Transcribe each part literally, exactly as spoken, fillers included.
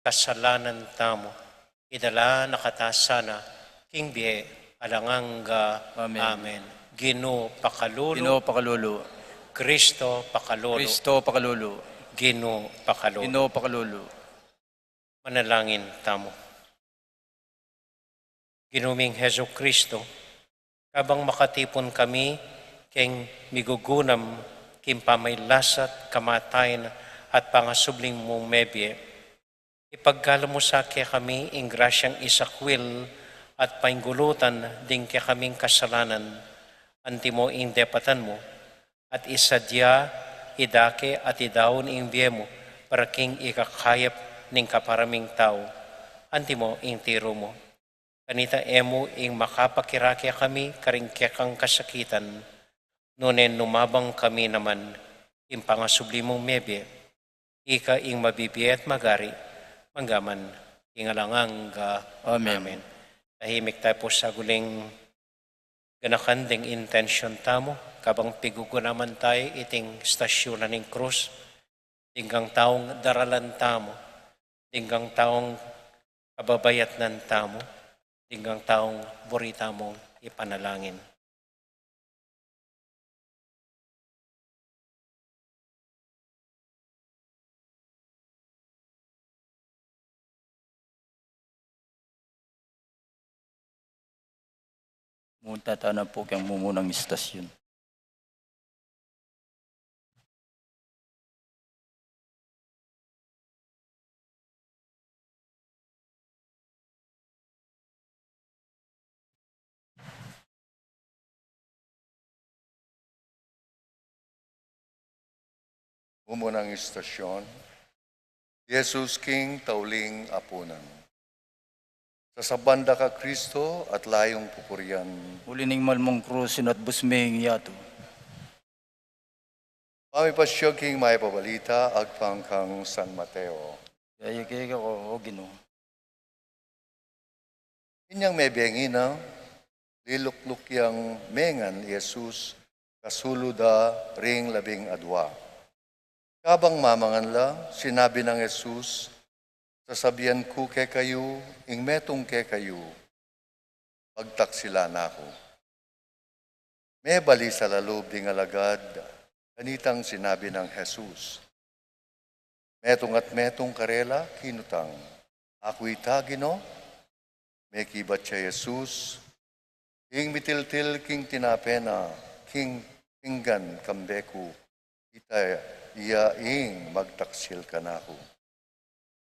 kasalanan tamu, idala na kata sana king bie alang angga. Amen. Amen. Ginu, pakalulu. Ginu, pakalulu. Kristo, pakalulu. Kristo, pakalulu. Ginu, pakalulu. Ginu, pakalulu. Manalangin tamu. Ginu ming Jesu Kristo, kabang makatipun kami keng migugunam king pamaglasat, kamatayan at pangasubling mung mebie, ipagkalub mu sa kekami ing grasyang isakwil at paingulutan ding kekaming kasalanan, antimo ing depatan mu, at isadya, idake at idaun ing bie mu para king ikakayap ning kapara ming tau, antimo ing tiru mu. Kanita e mu ing makapakirake kami karing kekang kasakitan, nune numabang kami naman king pangasubli mung mebie, ika ing mabibie at magari manggaman king alang angga. Amen. Amen. Tahimik tamu pu sa guling ganakan ding intensyon tamu, kabang pigugunaman tamu iting istasyunan ning krus, ding kang taung daralan tamu, ding kang taung kababayatnan tamu, ding kang taung buri tamung ipanalangin. Munta tana pu keng mumunang istasyon. Mumunang istasyon, Jesus king tauling apunan. Sasaban da ka Kristo at layung pupurian. Uli ning malmung krus, inatbus me ing yatu. Pamipasyag king Mayap a Balita agpang kang San Mateo. Yaya keka, o, o Ginu. Inyang mebie ngina, lilukluk yang mengan i Jesus kasulu da ring labing adua. Kabang mamangan la, sinabi nang Jesus, sasabian ku kekayu, ing metung kekayu, pagtaksilan na ku. Mebalisa la lub ding alagad, kanitang sinabi nang Jesus. Metung at metung karela kinutang, aku ita, Ginu? Mekibat ya Jesus, ing mitiltil king tinape na king pinggan kambe ku, ita ya ing magtaksil kanaku.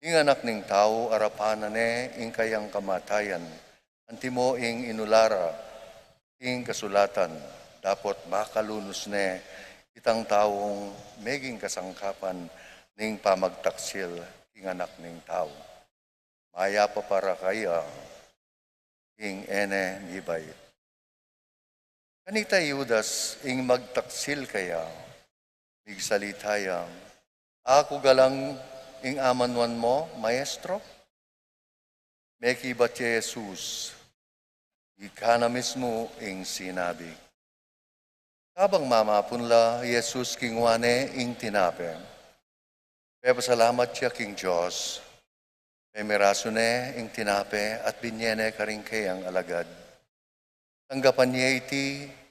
Ing Anak ning Tau, arapan na ne ing kayang kamatayan, antimo ing inulara king kasulatan, dapot makalunus ne itang taung meging kasangkapan ning pamagtaksil king Anak ning Tau. Mayap a para kaya ing e ne mibait. Kanita i Judas ing magtaksil kaya, migsalita ya, aku galang ing amanuan mu, Maestro? Mekibat ya Jesus, ika na mismu ing sinabi. Kabang mamapun la, Jesus kingua ne ing tinape. Pepasalamat ya king Dios. Pemirasu ne ing tinape at binye ne karing kayang alagad. Tanggapan ye iti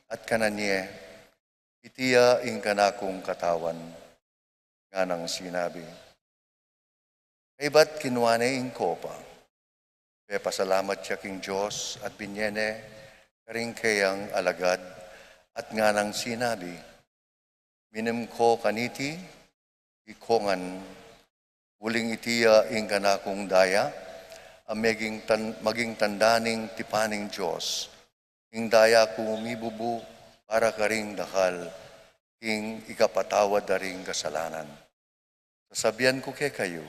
at kanan ye, iti ya ing kanakung katawan, nganang sinabi. Kaybat kinua ne ing kopa. Pepasalamat ya king Dios at binye ne karing kayang alagad at nganang sinabi, minum ko kaniti, ikayu ngan, uling iti ya ing kanakung daya a meging tan-, maging tanda ning tipan ning Dios, ing daya kung mibubu para karing dakal king ikapatawad da ring kasalanan. Sasabian ku kekayu,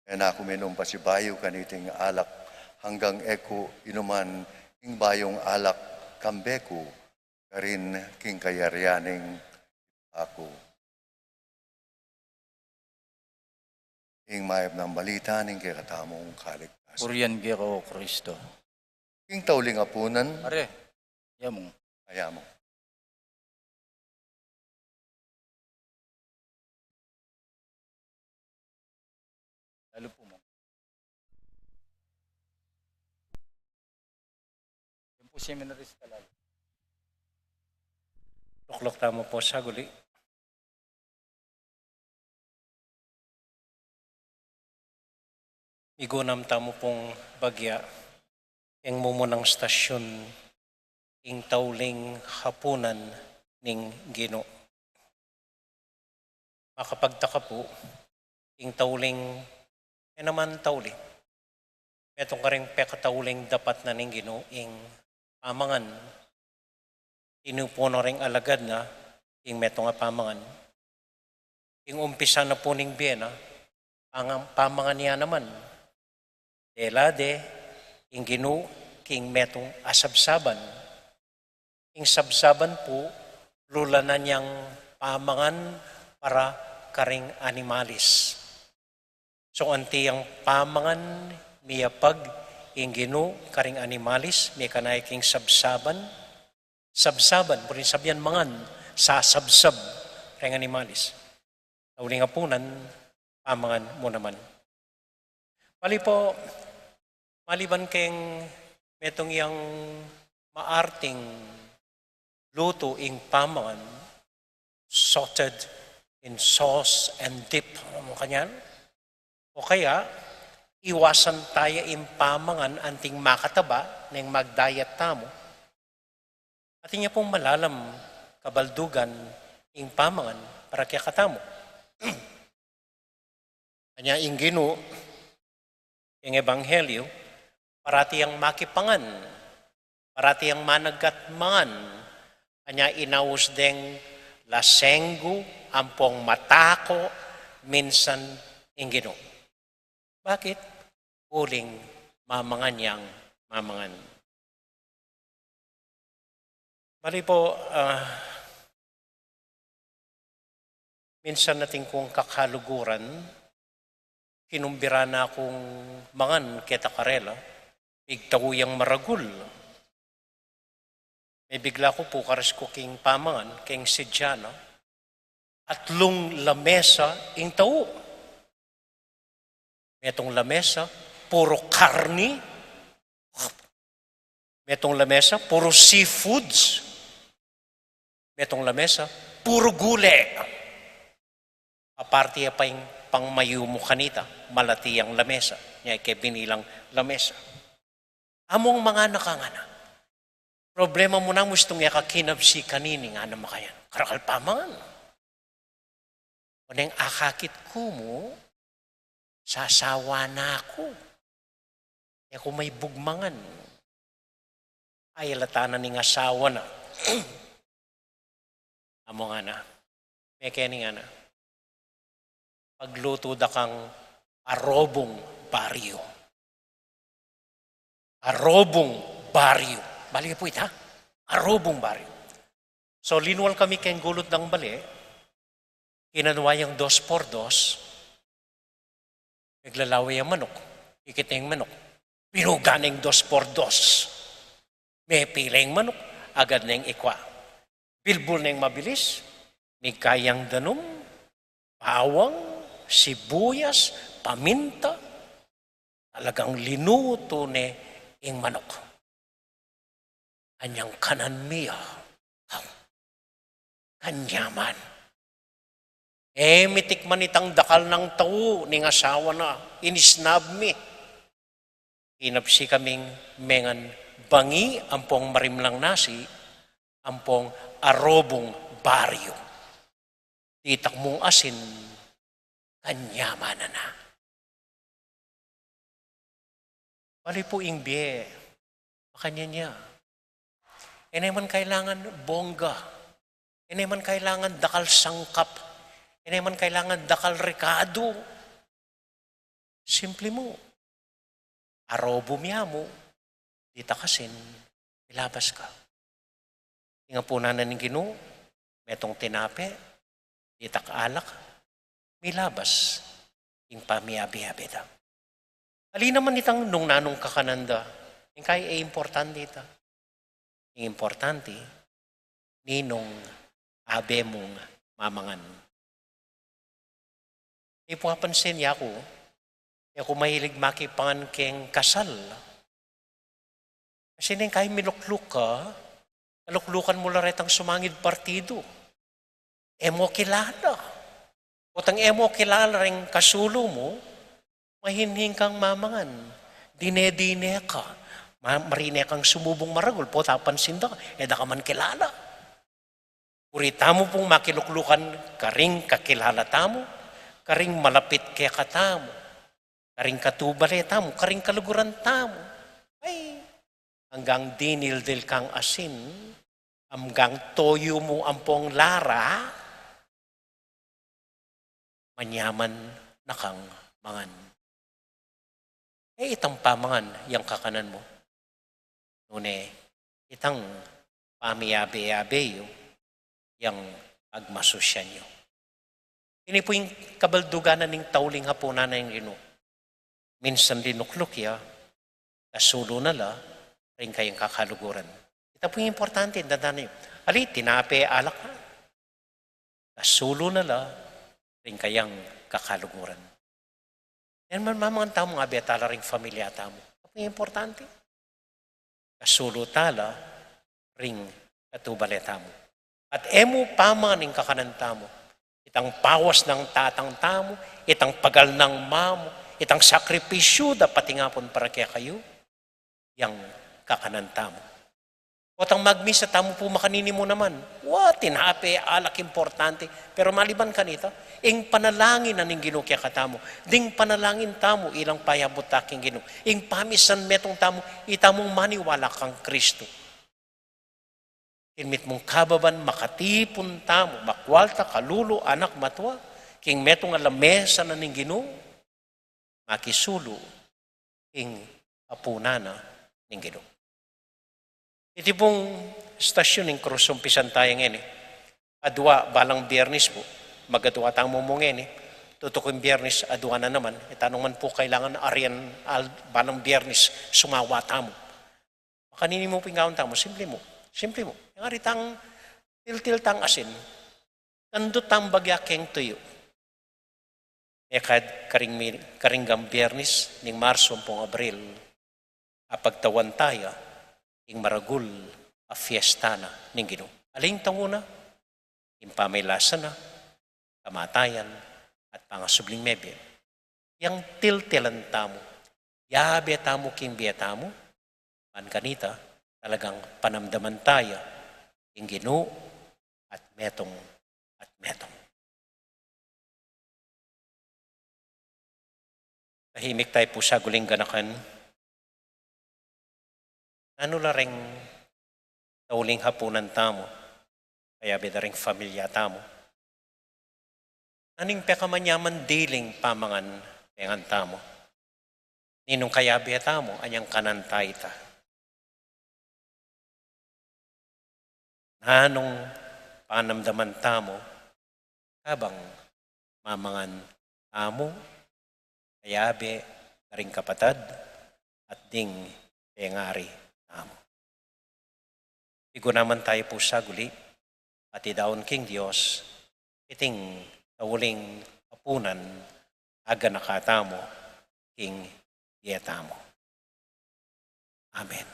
e na ku minum pasibayu kaniting alak anggang e ku inuman ing bayung alak kambe ku karin king kayarian ning Ibpa ku. Ing mayap nang balita ning kekatamung kaligtasan. Purian keka, O Kristo. King tauling apunan. Are, yamu. Ayamu. Lalu pu mu. Seminary Scholar. Lukluk tamu pu saguli. Migunam tamu pung bagya ing mumunang stasyun, ing tauling hapunan ning Ginu. Makapagtaka pu, ing tauling, e naman tauli. Metung karing pekatauling dapat na ning Ginu, ing pamangan. Tinupu na ring alagad na, ing metung a pamangan. Ing umpisa na pu ning bie na, pang-, pamangan ya naman. Dela de, ing Ginu, king metung a sabsaban. Ing sabsaban pu, lulanan yang pamangan para karing animalis. So, anti yang pamangan miyapag ing Ginu karing animalis, mikanaya king sabsaban, sabsaban, pwede sabyan mangan, sasabsab, karing animalis. Tauling hapunan, pamangan mu naman. Bale pu, maliban keng metung yang maarting lutu ing pamangan, salted in sauce and dip, ano mu kanyan? O kaya, iwasan taya ing pamangan anting makataba, neng mag-diet tamu. Atin ya pung malalam kabaldugan ing pamangan para kekatamu. Anya ing Ginu, ing ebanghelyu, parati yang makipangan, parati yang managkat mangan, anya inaus deng lasenggu ampong matako minsan ing Ginu. Bakit? Uling mamangan yang mamangan. Bale pu, ah, minsan atin kung kakaluguran, kinumbiran na kung mangan keta karela, pigtau yang maragul. Mebigla ku pu karas ku king pamangan, king sidyana, atlung lamesa ing tau. Metung lamesa, puru karni. Metung lamesa, puru seafoods. Metung lamesa, puru gule. Aparte ya pa ing pangmayu mu kanita, malati yang lamesa. Nya ike binilang lamesa. Among mangana ka ngana. Problema mu namu istung e ka kinabsi kanini ngana makayan. Karakal pamangan. Oneng akakit ku mu, sasawa na ku. E ku maibug mangan. Ay, alata na ning asawa na. Among ngana. Mekeni ngana. Paglutu da kang arobung baryu. Arobung baryu. Bale pu ita? Arobung baryu. So, linwal kami keng gulut dang bale, kinanwa yang dos por dos, meglalawe yang manuk, ikit neng manuk, binuga neng dos por dos, mepile yang manuk, agad neng ikwa. Bilbul neng mabilis, migkayang danum, bawang, sibuyas, paminta, talagang linutu ne ing manuk. Anyang kanan mi ya, kanyaman. E mi tikman itang dakal nang tau ning asawa na, inisnab mi. Kinabsi kaming mengan bangi ampong marimlang nasi, ampong arobung baryu. Ditak mung asin, kanyaman na. Bale pu ing bie, makanyan ya. E ne man kailangan bongga. E ne man kailangan dakal sangkap. E ne man kailangan dakal rekadu. Simple mu. Arobung ya mu, ditak asin, milabas ka. Ing apunan na ning Ginu, metung tinape, ditak alak, milabas ing pamiabe-abe da. Ali naman itang nung nanung kakanan da, ing kai e importante ita. Ing importante, ninung abe mung mamangan. Ipu apansin ya ku, e ku mahilig makipangan keng kasal. E Sining kaya milukluk ka, kaluklukan mu la retang sumangid partidu. E mu kilala. Potang e mu kilala ring kasulu mu, mahinhin kang mamangan. Dine-dine ka. Ma-, marine kang sumubung maragul, pota pansin da ka, e da ka man kilala. Buri tamu pung makiluklukan karing kakilala tamu, karing malapit kekatamu, karing katubale tamu, karing kaluguran tamu. Ay, anggang dinildil kang asin, anggang toyu mu ampong lara, manyaman na kang mangan. E itang pamangan yang kakanan mu, nune itang pamiyabe-yabe yu yang pagmasusyan yu. Ini pu ing kabaldugan na ning tauling hapunan na ning Ginu. Minsan linukluk ya, kasulu na la ring kayang kakaluguran. Ita pu ing importante, tandaan yu. Ali, tinape, alak na. Kasulu na la ring kayang kakaluguran. Yan man mamangan tamu, abe tala ring familia tamu. Ita pu ing importante. Kasulu tala ring katubale tamu. At e mu pamangan ing kakanan tamu, itang pawas nang tatang tamu, itang pagal nang mamu, itang sakripisyu da pati ngapun para kekayu, yang kakanan tamu. Potang magmisa tamu pu, makanini mu naman. Wa, tinape, alak, importante. Pero maliban kanita, ing panalangin na ning Ginu kekatamu. Ding panalangin tamu, ilang payabut ta king Ginu. Ing pamisan metung tamu, itamung maniwala kang Kristu. King mitmung kababan makatipun tamu, makwalta, kalulu, anak, matua, king metung a lamesa na ning Ginu, makisulu king apunan na ning Ginu. Iti pung stasyon ning krus, umpisan taya ngeni. Adua, balang Biernes pu. Mag-adua tamu mu ngeni. Tutuking Biernes, adua na naman. Ita nung man pu kailangan arian al-, balang Biernes, sumawa tamu. Makanini mu pu ing gawan tamu, simple mu. Simple mu. Yang ari tang tiltil tang asin. Kandut tang bagya keng tuyu. E kad karing mi-, karing gang Biernes ning Marso ampong Abril, apagtawan taya ing maragul a fiesta na ning Ginu. Aling tanguna, ing pamilasa na, kamatayan, at pangasubling mebie. Yang tiltilan tamu, yabe tamu king bie tamu, ban kanita, talagang panamdaman taya ing Ginu at metung at metung. Tahimik taya pu saguling ganakan. Nanu la ring tauling hapunan tamu, kayabe da ring familia tamu? Nanu ing pekamanyaman diling pamangan pengan tamu? Ninung kayabe tamu, anyang kanan ta ita? Nanung panamdaman tamu kabang mamangan tamu, kayabe karing kapatad, at ding pengari tamu? Pigunaman taya pu saguli, at idaun king Dios iting tauling apunan a ganaka tamu king bie tamu. Amen.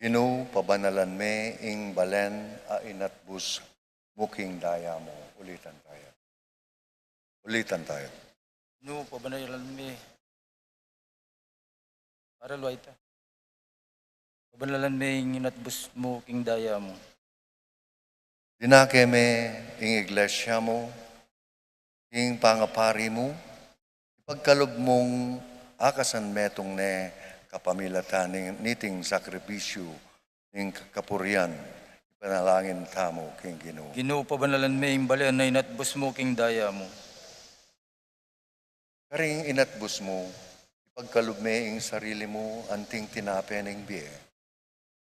Ginu, pabanalan me ing balen a inatbus mu king daya mu. Ulitan taya. Ulitan taya. Ginu, pabanalan me. Para luaita. Pabanalan me ing inatbus mu king daya mu. Dinake me ing iglesia mu king pangapari mu, ipagkalub mung akasan metung ne kapamilatan ning, niting sakripisyu ning kapurian. Ipanalangin tamu king Ginu. Ginu, pabanalan me ing balen a inatbus mu king daya mu. Karing inatbus mu, ipagkalub me ing sarili mu anting tinape ning bie.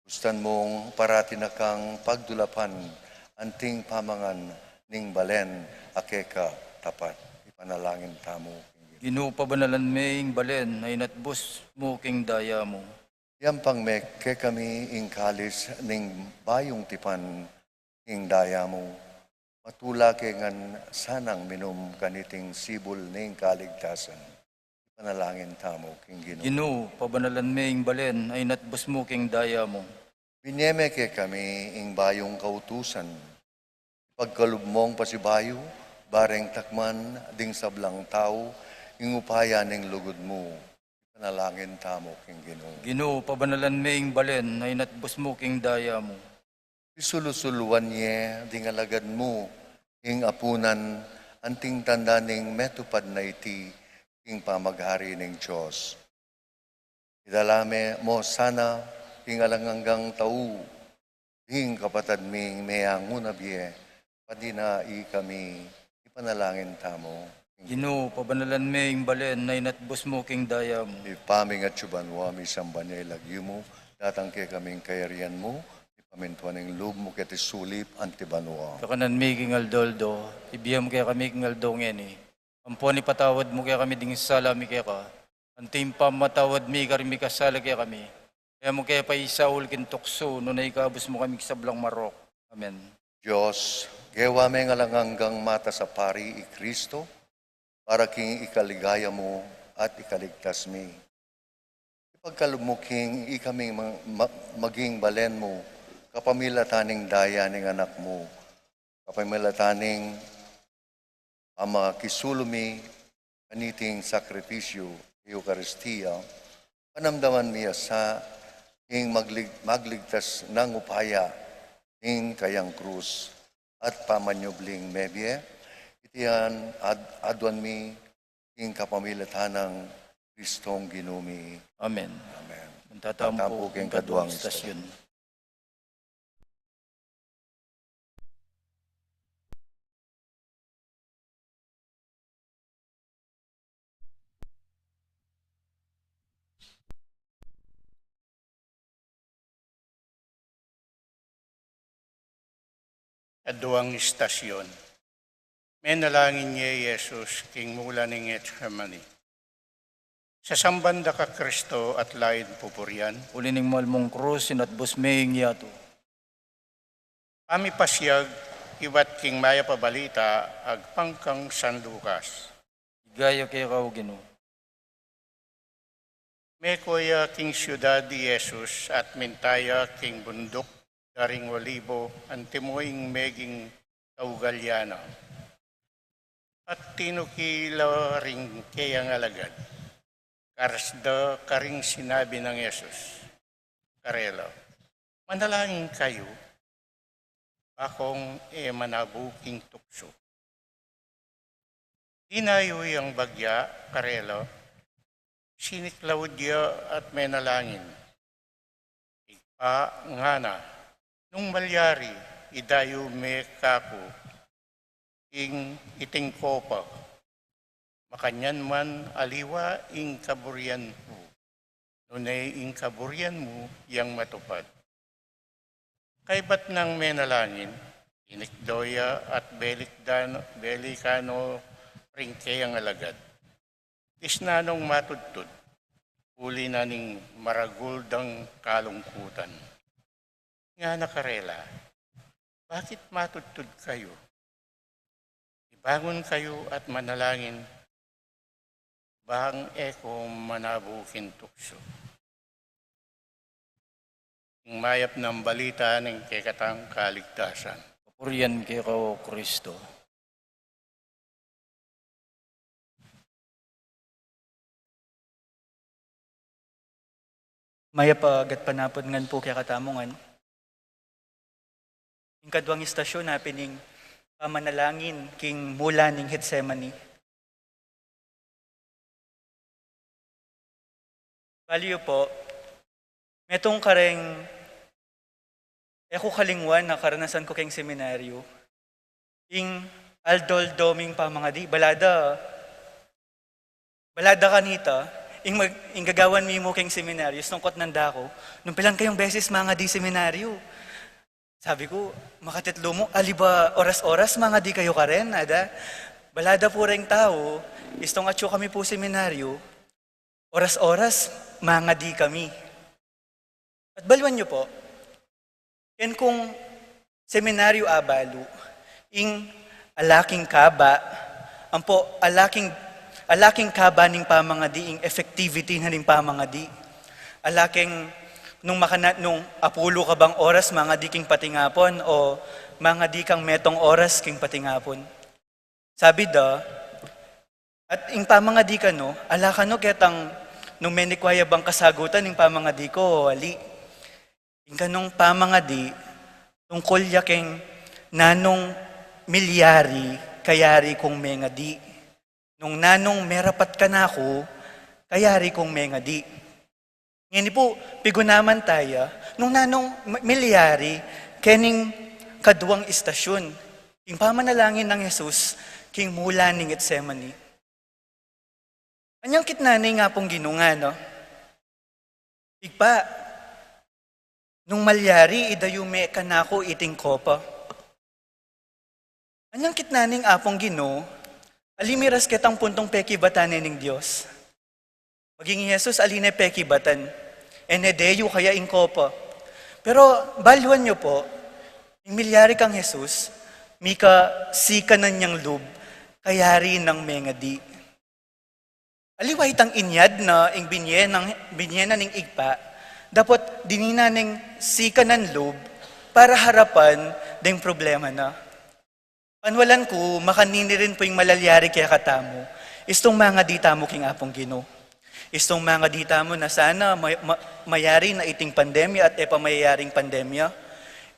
Gustan mung parati na kang pagdulapan anting pamangan ning balen a keka tapat. Ipanalangin tamu. Ginu, pabanalan me ing balen a inatbus mu king daya mu. Yampang me kekami ing kalis ning bayung tipan king daya mu. Matula ke ngan sanang minum kaniting sibul ning kaligtasan. Ipanalangin tamu king Ginu. Ginu, pabanalan me ing balen a inatbus mu king daya mu. Binie me kekami ing bayung kautusan. Pagkalub mung pasibayu, bareng takman ding sablang tau ing upaya ning lugud mu. Ipanalangin tamu king Ginu. Ginu, pabanalan me ing balen a inatbus mu king daya mu. Pisulu-suluan ye ding alagad mu ing apunan anting tanda ning metupad na iti king pamaghari ning Dios. Idala me mu sana king alang anggang tau ding kapatad ming meangu na bie, pati na ikami. Ipanalangin tamu. Ginu, pabanalan me ing balen a inatbus mu king daya mu. Ibpa mi, atsu ka banua, misamban ya ing lagyu mu, datang kekami ing kayarian mu, mipamintuan ing lub mu keti sulip anti banua. Kakanan mi king aldo-aldo, ibie mu kekami king aldo ngeni. Ampon ipatawad mu kekami ding sala mi keka, anti ing pamamatawad mi karing mikasala kekami. E mu ke paisaul king tuksu, nune ikabus mu kami king sablang marok. Amen. Dios, gewa meng alang anggang matas a pari i Kristo, para king ikaligaya mu at ikaligtas mi. Ipagkalub mu king ikaming ma-, ma-, maging balen mu, kapamilatan ning daya ning Anak mu, kapamilatan ning pamakisulumi kaniting sakripisyu, Eukaristia, panamdaman mi ya sa ing maglig-, magligtas nang upaya ning kayang krus at pamanyubling mebie, iti yan ad-, aduan mi king kapamilatan nang Kristong Ginu mi. Amen. Amen. Mantatampu king kaduang istasyon. Kaduang istasyon. Menalangin ya i Jesus king mula ning Getsemani. Sasamban da ka, Kristo, at lain pupurian. Uli ning mal mung krus, inatbus me ing yatu. Pamipasiag ibat king mayap a balita agpang kang San Lucas. Ligaya keka, O Ginu. Meko ya king siudad i Jesus at minta ya king bunduk da ring Olibo, antimo ing meging kaugalyana. At tinuki la ring keyang alagad. Karas da karing sinabi nang Jesus karela, "Manalangin kayu, ba kong e manabu king tuksu." Dinayu yang bagya karela, siniklaud ya at menalangin. Ibpa, ngana, nung malyari, idayu me kaku ing iting kopa. Makanyan man, aliwa ing kaburian ku, nune ing kaburian mu yang matupad. Kaybat nang menalangin, inikdo ya at belikdan, belikan no ring keyang alagad. Disnan nong matudtud, uli na ning maragul dang kalungkutan. Ngana karela, "Bakit matudtud kayu? Ibangun kayu at manalangin, bang e ko manabu king tuksu." Ing mayap nang balita ning kekatang kaligtasan. Kapurian keka, O Kristo. Mayap a gatpanapun ngan pu kekatamu ngan. Ing kaduang istasyon, a pin ing pamanalangin king mula ning Getsemani. Bali yu pu, metung kareng, e ku kalingwan a karanasan ku keng seminaryo. Ing aldo-aldo ming pamangadi, balada, balada kanita, ing mag-, ing gagawan mi mu keng seminaryo, sungkot nang dako, nung pilan kayung beses mangadi seminaryo. Sabi ku, "Makatetlu mu, ali ba oras-oras mangadi kayu karin?" Ada, bala da pu reng tau, istung atyu kami pu seminaryu, oras-oras mangadi kami. At baluan yu pu, ken kung seminaryu abalu, ing ala king kaba, ampo ala king, ala king kaba ning pamangadi, ing effectivity na ning pamangadi. Ala king nung makana-, nung apulu ka bang oras mangadi king patingapun o mangadi kang metung oras king patingapun. Sabi da, at ing pamangadi kanu, ala kanu ketang nung menikwa ya bang kasagutan ing pamangadi ku o ali. Ing kanung pamangadi, tungkul ya keng nanung milyari kayari kung mengadi. Nung nanung merapat kanaku, kayari kung mengadi. Ngeni pu, pigunaman taya, nung nanung mi-, milyari, kening kaduang istasyun. Ing pamanalangin nang Jesus, king mula ning Getsemani. Anyang kitnan ne ing Apung Ginu ngana, "Ibpa, nung malyari, idayu me kanaku iting kopa." Anyang kitnan ne ing Apung Ginu, ali miras ketang puntung pekibatan ne ning Dios. Maging i Jesus, ali ne pekibatan. E ne deyu kaya ing kopa. Pero baluan yu pu, ing milyari kang Jesus, mika sikanan yang lub, kayari nang mengadi. Aliwa itang inyad na ing binye nang, binye na ning Ibpa, dapot dininan neng sikanan lub para harapan deng problema na. Panwalan ku, makanini rin pu ing malalyari kekatamu, istung mangadi tamu king Apung Ginu. Istung mangadi tamu na sana ma-, ma-, mayari na iting pandemya at e pa mayayaring pandemya.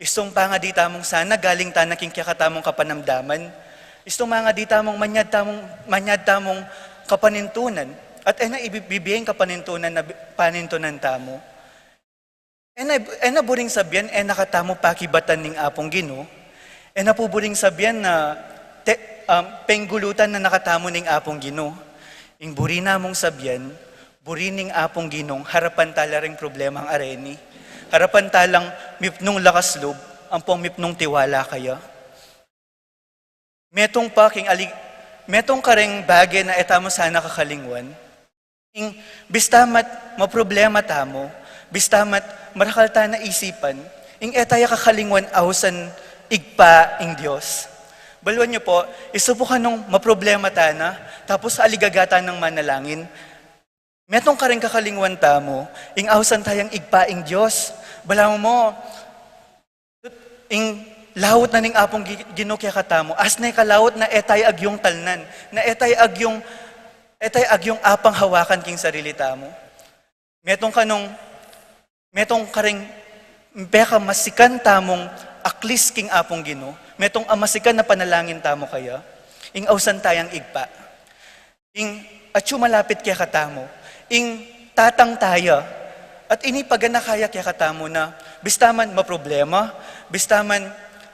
Istung pangadi tamung sana galing tana king kekatamung kapanamdaman. Istung mangadi tamung manyad tamung, manyad tamung kapanintunan. At e na ibibie ing kapanintunan na bi-, panintunan tamu. E na, e na buring sabian, e na katamu pakibatan ning Apung Ginu. E na pu buring sabian na te-, um, penggulutan na na katamu ning Apung Ginu. Ing buri namung sabian, buri ning Apung Ginung harapan tala ring problemang areni. Harapan talang mipnung lakas lub, ampong mipnung tiwala kaya. Metung pa king ali-, metung kareng bage na e tamu sana kakalingwan. Ing bista mat maproblema tamu, bista mat marakal tana isipan, ing e taya kakalingwan ausan Ibpa ing Dios. Baluan yu pu, isu pu kanung maproblema tana, tapus aligaga tanang manalangin. Metung kareng kakalingwan tamu, ing ausan tayang Ibpa ing Dios. Balamu mu, ing laut na ning Apung Gi-, Ginu kekatamu, asne ka laut na e taya agyung talnan, na e taya agyung, e taya agyung apang hawakan king sarili tamu. Metung kanung, metung kareng peka masikan tamung aklis king Apung Ginu, metung a masikan na panalangin tamu kaya, ing ausan tayang Ibpa. Ing atyu malapit kekatamu, ing tatang taya, at ini paganaka ya kekatamu na, bista man maproblema, bista man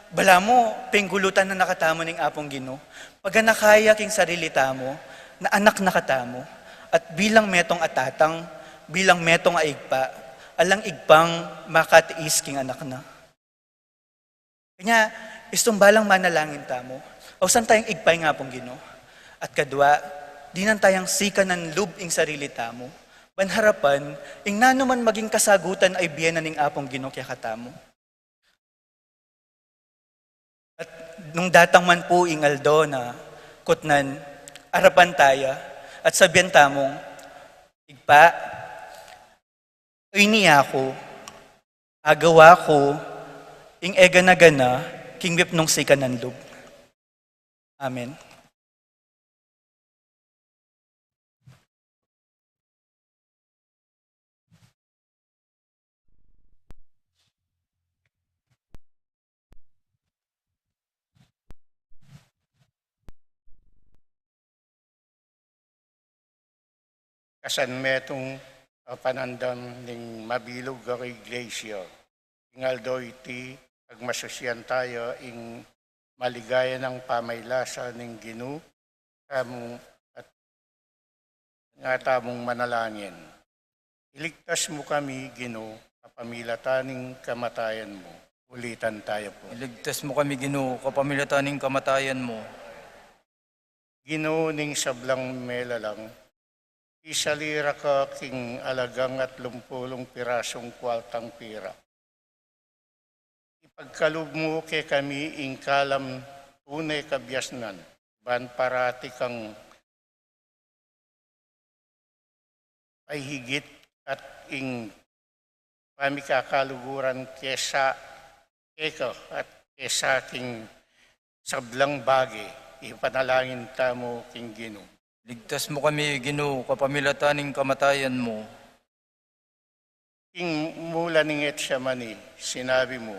balamu penggulutan na na katamu ning Apung Ginu, paganaka ya king sarili tamu, na anak na katamu, at bilang metung a tatang, bilang metung a ibpa, alang ibpang makatiis king anak na. Kanya, istung balang manalangin tamu, ausan tayang Ibpa ing Apung Ginu. At kadwa, dinan tayang sikanan lub ing sarili tamu, ban harapan ing nanu man maging kasagutan a ibie na ning Apung Ginu kekatamu. At nung datang man pu ing aldo na kutnan, arapan taya, at sabian tamung, "Ibpa, ini aku, agawa ku ing e gana-gana king mipnung sikanan lub." Amen. Kasan metung a panandam ning mabilug a Iglesia, ing aldo iti, agmasusian taya ing maligaya nang pamaylasa ning Ginu kamu at nga tamung manalangin. Iligtas mu kami, Ginu, kapamilatan ning kamatayan mu. Ulitan tayo po. Iligtas mu kami, Ginu, kapamilatan ning kamatayan mu. Ginu, ning sablang melalang, isali ra ka king alagang atlumpulung pirasung kuartang pirak. Ipagkalub mu kekami ing kalam tune kabiasnan, ban parati kang paihigit at ing pamikakaluguran kesa keka at kesa king sablang bage, ipanalangin tamu king Ginu. Ligtas mu kami, Ginu, kapamilatan ning kamatayan mu. King mula ning Getsemani, sinabi mu,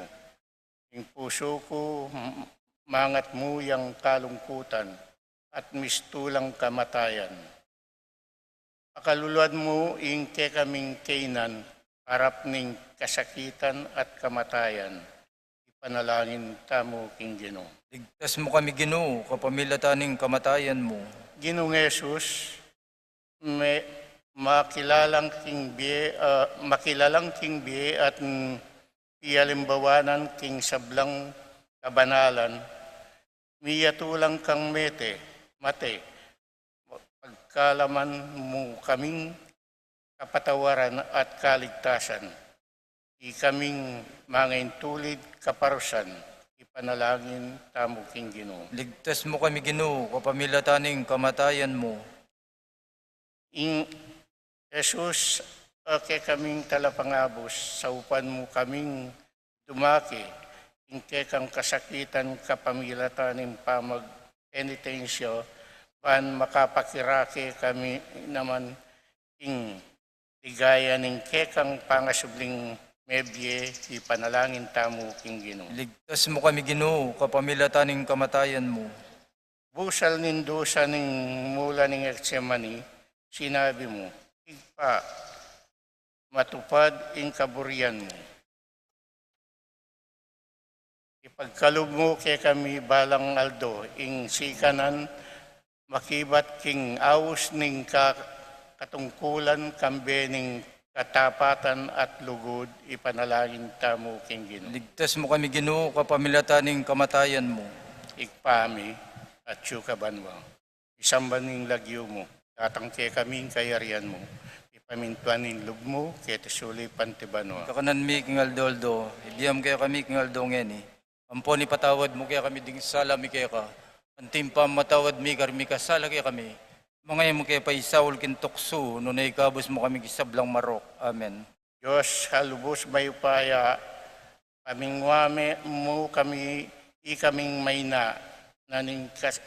"Ing pusu ku, m-, mangat mu yang kalungkutan at mistulang kamatayan." Pakaluluan mu ing kekaming kainan, harap ning kasakitan at kamatayan. Ipanalangin tamu king Ginu. Ligtas mu kami, Ginu, kapamilatan ning kamatayan mu. Ginung Jesus, me-, makilalang king bie, ah, makilalang king bie at, mm, pialimbawanan king sablang kabanalan, miyatulang kang mete, mate, pagkalaman mu kaming kapatawaran at kaligtasan. Ikaming mangaintulid kaparusan, ipanalangin tamu king Ginu. Ligtas mu kami, Ginu, kapamilatan ning kamatayan mu. Ing Jesus, a kekaming talapangabus, saupan mu kaming dumake ing kekang kasakitan kapamilatan ning pamagpenitensya, ban makapakirake kami naman ing ligaya ning kekang pangasubling mebie, ipanalangin tamu king Ginu. Iligtas mu kami, Ginu, kapamilatan ning kamatayan mu. Busal ning dusa ning mula ning Getsemani, sinabi mu, "Ibpa, matupad ing kaburian mu." Ipagkalub mu kekami balang aldo ing sikanan, makibat king aus ning ka-, katungkulan kambe ning katapatan at lugud, ipanalangin tamu king Ginu. Ligtas mu kami, Ginu, kapamilatan ning kamatayan mu. Ibpa mi, atsu ka banua, misamban ing lagyu mu, datang kekami ing kayarian mu, mipamintuan ing lub mu keti sulip anti banua. Kakanan mi king aldo-aldo, ibie mu kekami king aldo ngeni. Ampon ipatawad mu kekami ding sala mi keka, anti ing pamamatawad mi karing mikasala kekami. Manga e mu ke paisaul king tuksu, nune ikabus mu kami king sablang marok. Amen. Dios a lubus mayupaya, pamingwa me mu kami, ikaming maina na ning kas-,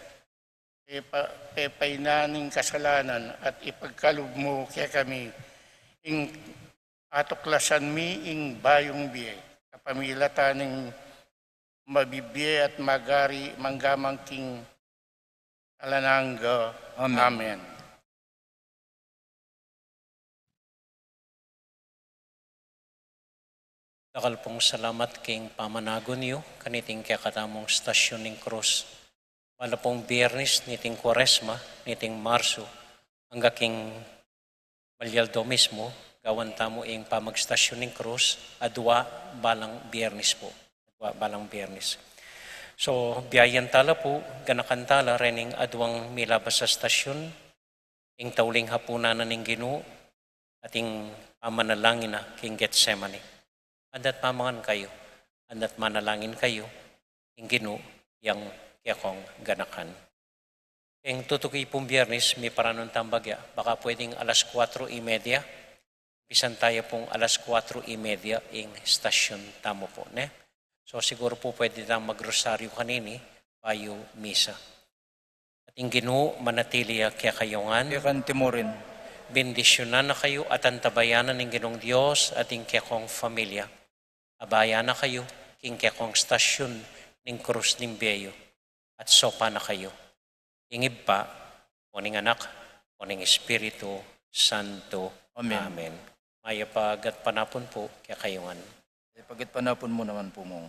pepa-, pepainan ning kasalanan at ipagkalub mu kekami ing atuklasan mi ing bayung bie, kapamilatan ning mabibie at magari manggaman king alang angga. Amen. Amen. Dakal pung salamat king pamanagun yu kaniting kekatamung Estacion ning Cruz. Bala pung Biernes niting Kuaresma, niting Marso, angga king malyaldo mismu, gawan tamu ing pamag-Estacion ning Cruz, adua balang Biernes pu. Adua balang Biernes. So, biayan tala pu, ganakan tala, rening aduang milabas a estacion, ing tauling hapunan na ning Ginu, at ing pamanalangin na king Getsemani. Andat mamangan kayu, andat manalangin kayu, ing Ginu yang kekong ganakan. Ing tutuki pung Biernes, miparanun tang bagya, baka pwedeng alas kuatro y media, umpisan taya pung alas kuatro y media ing estacion tamu pu, ne? So, siguru pu pwede tang magrosaryu kanini, bayu misa. At ing Ginu manatili ya kekayu ngan. Keka naman murin. Bendisyunan na kayu at antabayanan ning Ginung Dios at ing kekong familia. Abayan na kayu king kekong estacion ning Cruz ning Bie yu, at saupan na kayu ing Ibpa, o ning Anak, o ning Espiritu Santo. Amen. Amen. Mayap a gatpanapun pu kekayu ngan. Mayap a gatpanapun mu naman pu, Mong.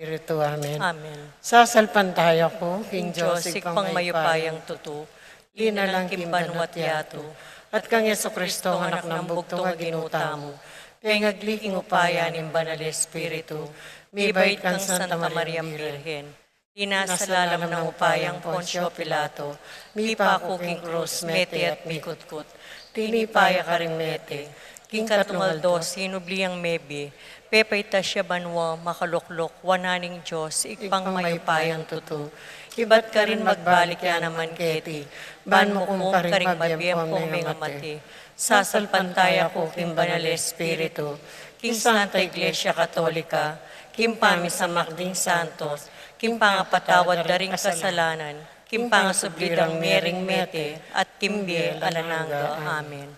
Espiritu. Amen. Amen. Sasalpantaya ku king Dios, Ibpang mayupayang tutu, linalang king banua't yatu, at kang Jesucristo, anak nang bugtung a Ginu tamu, pengagli king upaya ning Banal Espiritu, mibait kang Santa Mariang Birhen, dinasa lalam nang upayang Poncio Pilato, mipaku king krus, mete at mikutkut. Tinipa ya karing mete, king katlung aldo sinubli yang mebie, pepaitas ya banua, makalukluk wanan ning Dios, Ibpang mayupayang tutu. Ibat karin magbalik ya naman keti, ban mukum karing mabie ampong mengamate. Sasalpantaya ku king Banal Espiritu, king Santa Iglesia Katolika, king pamisamak ding santos, king pangapatawad da ring kasalanan, king pangasubli dang merimete, at king bie alang angga. Amen.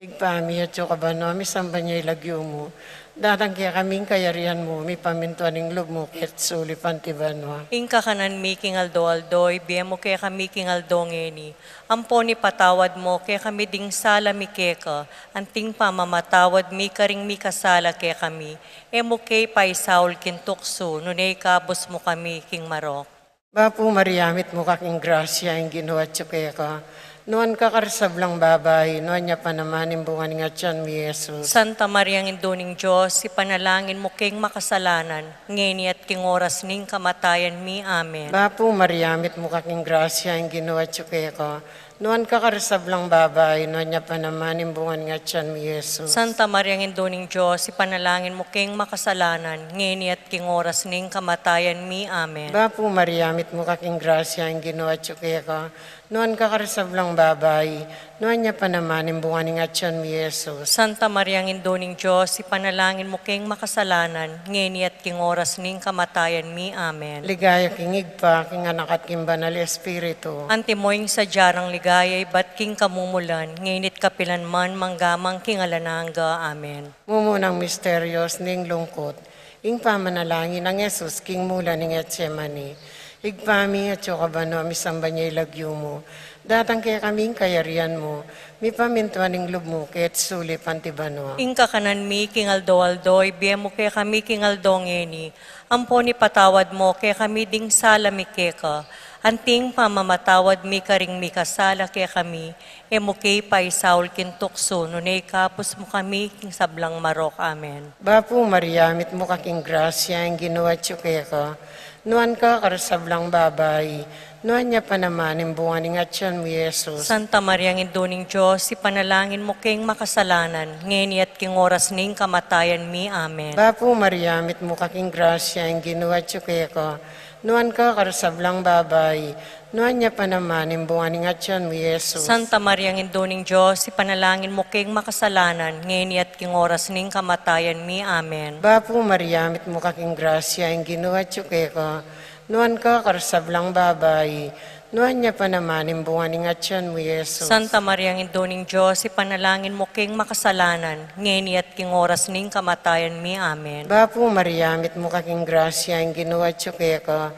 Ibpa mi, atsu ka banua, misamban ya ing lagyu mu. Datang kekami ing kayarian mu, mipamintuan ing lub mu, keti sulip anti banua. Ing kakanan mi king aldo-aldo, ibie mu kekami king aldo ngeni. Ampon ipatawad mu kekami ding sala mi keka, anting pamamatawad mi karing mikasala kekami. E mu ke paisaul king tuksu, nune ikabus mu kami king marok. Bapu Maria, mitmu ka king grasya, ing Ginu atyu keka. Nuan ka karing sablang babai, nuan ya pa naman ing bunga ning atyan mu, i Jesus. Santa Maria, Indu ning Dios, ipanalangin mu keng makasalanan, ngeni at king oras ning kamatayan mi. Amen. Bapu Maria, mitmu ka king grasya, ing Ginu atyu keka. Nuan ka karing sablang babai, nuan ya pa naman ing bunga ning atyan mu, i Jesus. Santa Maria, Indu ning Dios, ipanalangin mu keng makasalanan, ngeni at king oras ning kamatayan mi. Amen. Bapu Maria, mitmu ka king grasya, ing Ginu atyu keka. Nuan ka karing sablang babai, nuan ya pa naman ing bunga ning atyan mu, i Jesus. Santa Maria, Indu ning Dios, ipanalangin mu keng makasalanan, ngeni at king oras ning kamatayan mi. Amen. Ligaya king Ibpa, king Anak, at king Banal Espiritu. Antimo ing sadya rang ligaya ibat king kamumulan, ngeni at kapilan man, mangga man king alang angga. Amen. Mumunang misteryos ning lungkut, ing pamanalangin nang Jesus king mula ning Getsemani. Ibpa mi, atyu ka banua, misamban ya ing lagyu mu. Datang kekami ing kayarian mu, mipamintuan ing lub mu, keti sulip anti banua. Ing kakanan mi king aldo-aldo, ibie mu kekami king aldo ngeni. Ampon ipatawad mu kekami ding sala mi keka, anting pamamatawad mi karing mikasala kekami. E mu ke paisaul king tuksu, nune ikabus mu kami king sablang marok. Amen. Bapu Maria, mitmu ka king grasya, ing Ginu atyu keka. Nuan ka karing sablang babai, nuan ya pa naman ing bunga ning atyan mu, i Jesus. Santa Maria, Indu ning Dios, ipanalangin mu keng makasalanan, ngeni at king oras ning kamatayan mi. Amen. Bapu Maria, mitmu ka king grasya, ing Ginu atyu keka. Nuan ka karing sablang babai, nuan ya pa naman ing bunga ning atyan mu, i Jesus. Santa Maria, Indu ning Dios, ipanalangin mu keng makasalanan, ngeni at king oras ning kamatayan mi. Amen. Bapu Maria, mitmu ka king grasya, ing Ginu atyu keka. Nuan ka karing sablang babai, nuan ya pa naman ing bunga ning atyan mu, i Jesus. Santa Maria, Indu ning Dios, ipanalangin mu keng makasalanan, ngeni at king oras ning kamatayan mi. Amen. Bapu Maria, mitmu ka king grasya, ing Ginu atyu keka.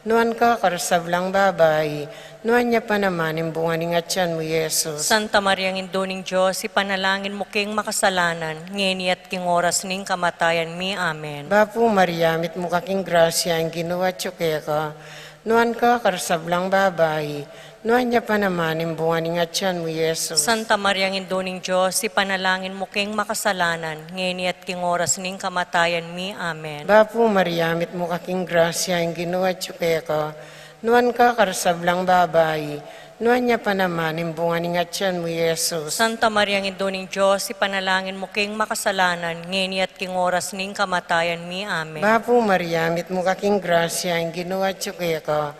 Nuan ka karing sablang babai, nuan ya pa naman ing bunga ning atyan mu, i Jesus. Santa Maria, Indu ning Dios, ipanalangin mu keng makasalanan, ngeni at king oras ning kamatayan mi. Amen. Bapu Maria, mitmu ka king grasya, ing Ginu atyu keka. Nuan ka karing sablang babai, nuan ya pa naman ing bunga ning atyan mu, i Jesus. Santa Maria, Indu ning Dios, ipanalangin mu keng makasalanan, ngeni at king oras ning kamatayan mi. Amen. Bapu Maria, mitmu ka king grasya, ing Ginu atyu keka. Nuan ka karing sablang babai, nuan ya pa naman ing bunga ning atyan mu, i Jesus. Santa Maria, Indu ning Dios, ipanalangin mu keng makasalanan, ngeni at king oras ning kamatayan mi. Amen. Bapu Maria, mitmu ka king grasya, ing Ginu atyu keka.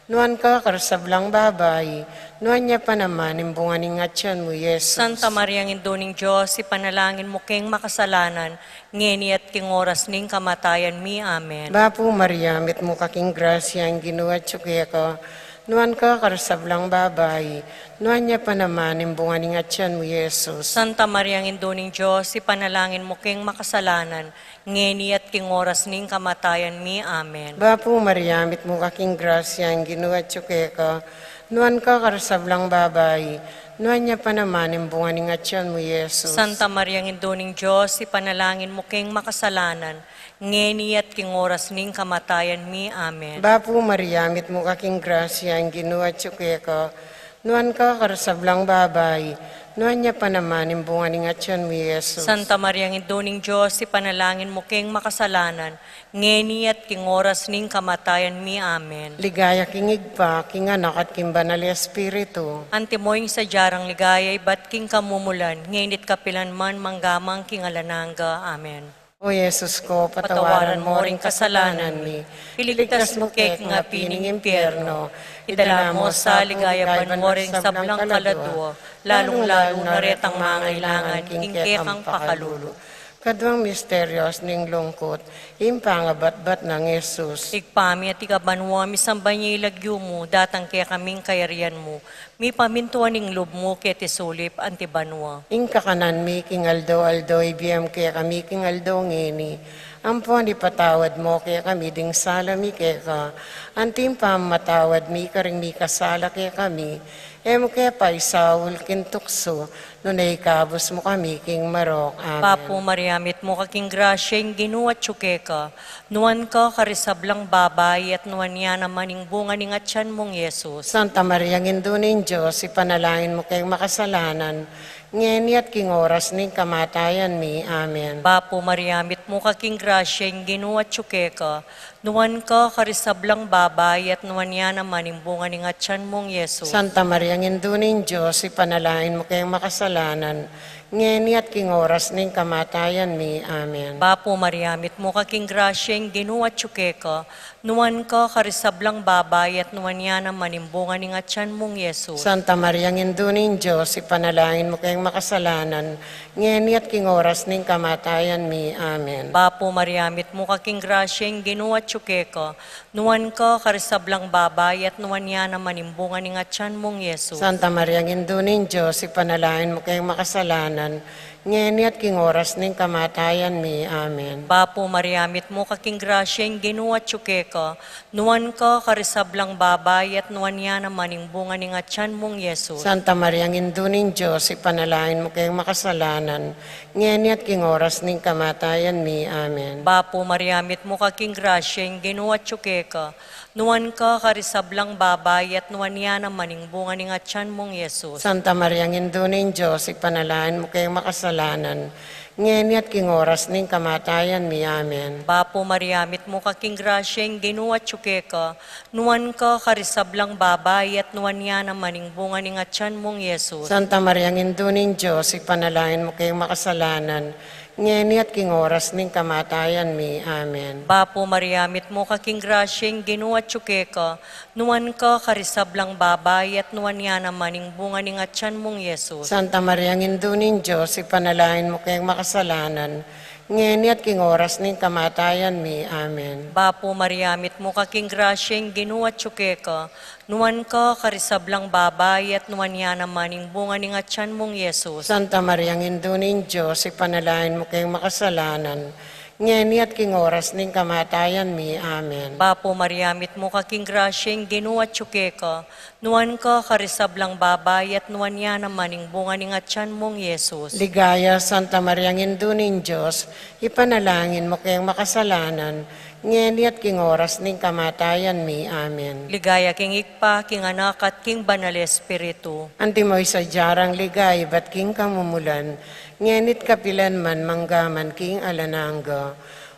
Nuan ka karing sablang babai, nuan ya pa naman ing bunga ning atyan mu, i Jesus. Santa Maria, Indu ning Dios, ipanalangin mu keng makasalanan, ngeni at king oras ning kamatayan mi. Amen. Bapu Maria, mitmu ka king grasya, ing Ginu atyu keka. Nuan ka karing sablang babai, nuan ya pa naman ing bunga ning atyan mu, i Jesus. Santa Maria, Indu ning Dios, ipanalangin mu keng makasalanan, ngeni at king oras ning kamatayan mi. Amen. Bapu Maria, mitmu ka king grasya, ing Ginu atyu keka. Nuan ka karing sablang babai, nuan ya pa naman ing bunga ning atian mu, Jesus. Santa Maria, Indu ning Dios, ipanalangin mu keng makasalanan, ngeni at king oras ning kamatayan mi. Amen. Bapu Maria, mitmu ka king grasya, ing Ginu atyu keka, nuan ka karing sablang babai, nuan ya pa naman ing bunga ning atian mu, Jesus. Santa Maria, Indu ning Dios, ipanalangin mu keng makasalanan, ngeni at king oras ning kamatayan mi. Amen. Ligaya king Ibpa, king Anak, at king Banal a Espiritu. Antimo ing sadya rang ligaya ibat king kamumulan, ngeni at kapilan man, mangga man king alang angga. Amen. O Jesus ko, patawaran mo ring kasalanan mi, iligtas mu ke king api ning impyerno, idala mu sa king ligaya banua ring sablang kaladua, lalung-lalu na retang mangailangan king kekang pakalulu. Kaduang misteryos ning lungkut, ing pangabatbat nang Jesus. Ibpa mi atsu ka banua, misamban ya ing lagyu mu, datang kekami ing kayarian mu, mipamintuan ing lub mu keti sulip anti banua. Ing kakanan mi king aldo-aldo ibie mu kekami king aldo ngeni, ampon ipatawad mu kekami ding sala mi keka, anti ing pamamatawad mi karing mikasala kekami, e mu ke paisaul king tuksu, nune ikabus mu kami king marok. Amen. Bapu Maria, mitmu ka king grasya, ing Ginu atyu keka, nuan ka karing sablang babai, at nuan ya naman ing bunga ning atian mung Jesus. Santa Maria, Indu ning Dios, ipanalangin mu keng makasalanan, ngeni at king oras ning kamatayan mi. Amen. Bapu Maria, mitmu ka king grasya, ing Ginu atyu keka, nuan ka karing sablang babai, at nuan ya naman ing bunga ning atian mung Jesus. Santa Maria, Indu ning Dios, ipanalangin mu keng makasalanan, ngeni at king oras ning kamatayan mi. Amen. Bapu Maria, mitmu ka king grasya, ing Ginu atyu keka, nuan ka karing sablang babai, at nuan ya naman ing bunga ning atian mung Jesus. Santa Maria, Indu ning Dios, ipanalangin mu keng makasalanan, ngeni at king oras ning kamatayan mi. Amen. Bapu Maria, mitmu ka king grasya, ing Ginu atyu keka, nuan ka karing sablang babai, at nuan ya naman ing bunga ning atian mung Jesus. Santa Maria, Indu ning Dios, ipanalangin mu keng makasalanan, ngeni at king oras ning kamatayan mi. Amen. Bapu Maria, mitmu ka king grasya, ing Ginu atyu keka, nuan ka karing sablang babai, at nuan ya naman ing bunga ning atian mung Jesus. Santa Maria, Indu ning Dios, ipanalangin mu keng makasalanan, ngeni at king oras ning kamatayan mi. Amen. Bapu Maria, mitmu ka king grasya, ing Ginu atyu keka, nuan ka karing sablang babai, at nuan ya naman ing bunga ning atian mung Jesus. Santa Maria, Indu ning Dios, ipanalangin mu keng makasalanan, ngeni at king oras ning kamatayan mi. Amen. Bapu Maria, mitmu ka king grasya, ing Ginu atyu keka, nuan ka karing sablang babai, at nuan ya naman ing bunga ning atian mung Jesus. Santa Maria, Indu ning Dios, ipanalangin mu keng makasalanan, ngeni at king oras ning kamatayan mi. Amen. Bapu Maria, mitmu ka king grasya, ing Ginu atyu keka, nuan ka karing sablang babai, at nuan ya naman ing bunga ning atian mung Jesus. Santa Maria, Indu ning Dios, ipanalangin mu keng makasalanan, ngeni at king oras ning kamatayan mi. Amen. Bapu Maria, mitmu ka king grasya, ing Ginu atyu keka, nuan ka karing sablang babai, at nuan ya naman ing bunga ning atian mung Jesus. Santa Maria, Indu ning Dios, ipanalangin mu keng makasalanan, ngeni at king oras ning kamatayan mi. Amen. Bapu Maria, mitmu ka king grasya, ing Ginu atyu keka, nuan ka karing sablang babai, at nuan ya naman ing bunga ning atian mung Jesus. Ligaya, Santa Maria, Indu ning Dios, ipanalangin mu keng makasalanan, ngeni at king oras ning kamatayan mi. Amen. Ligaya king Ibpa, king Anak, at king Banal a Espiritu. Antimo ing sadya rang ligaya ibat king kamumulan, ngeni at kapilan man, mangga man king alang angga.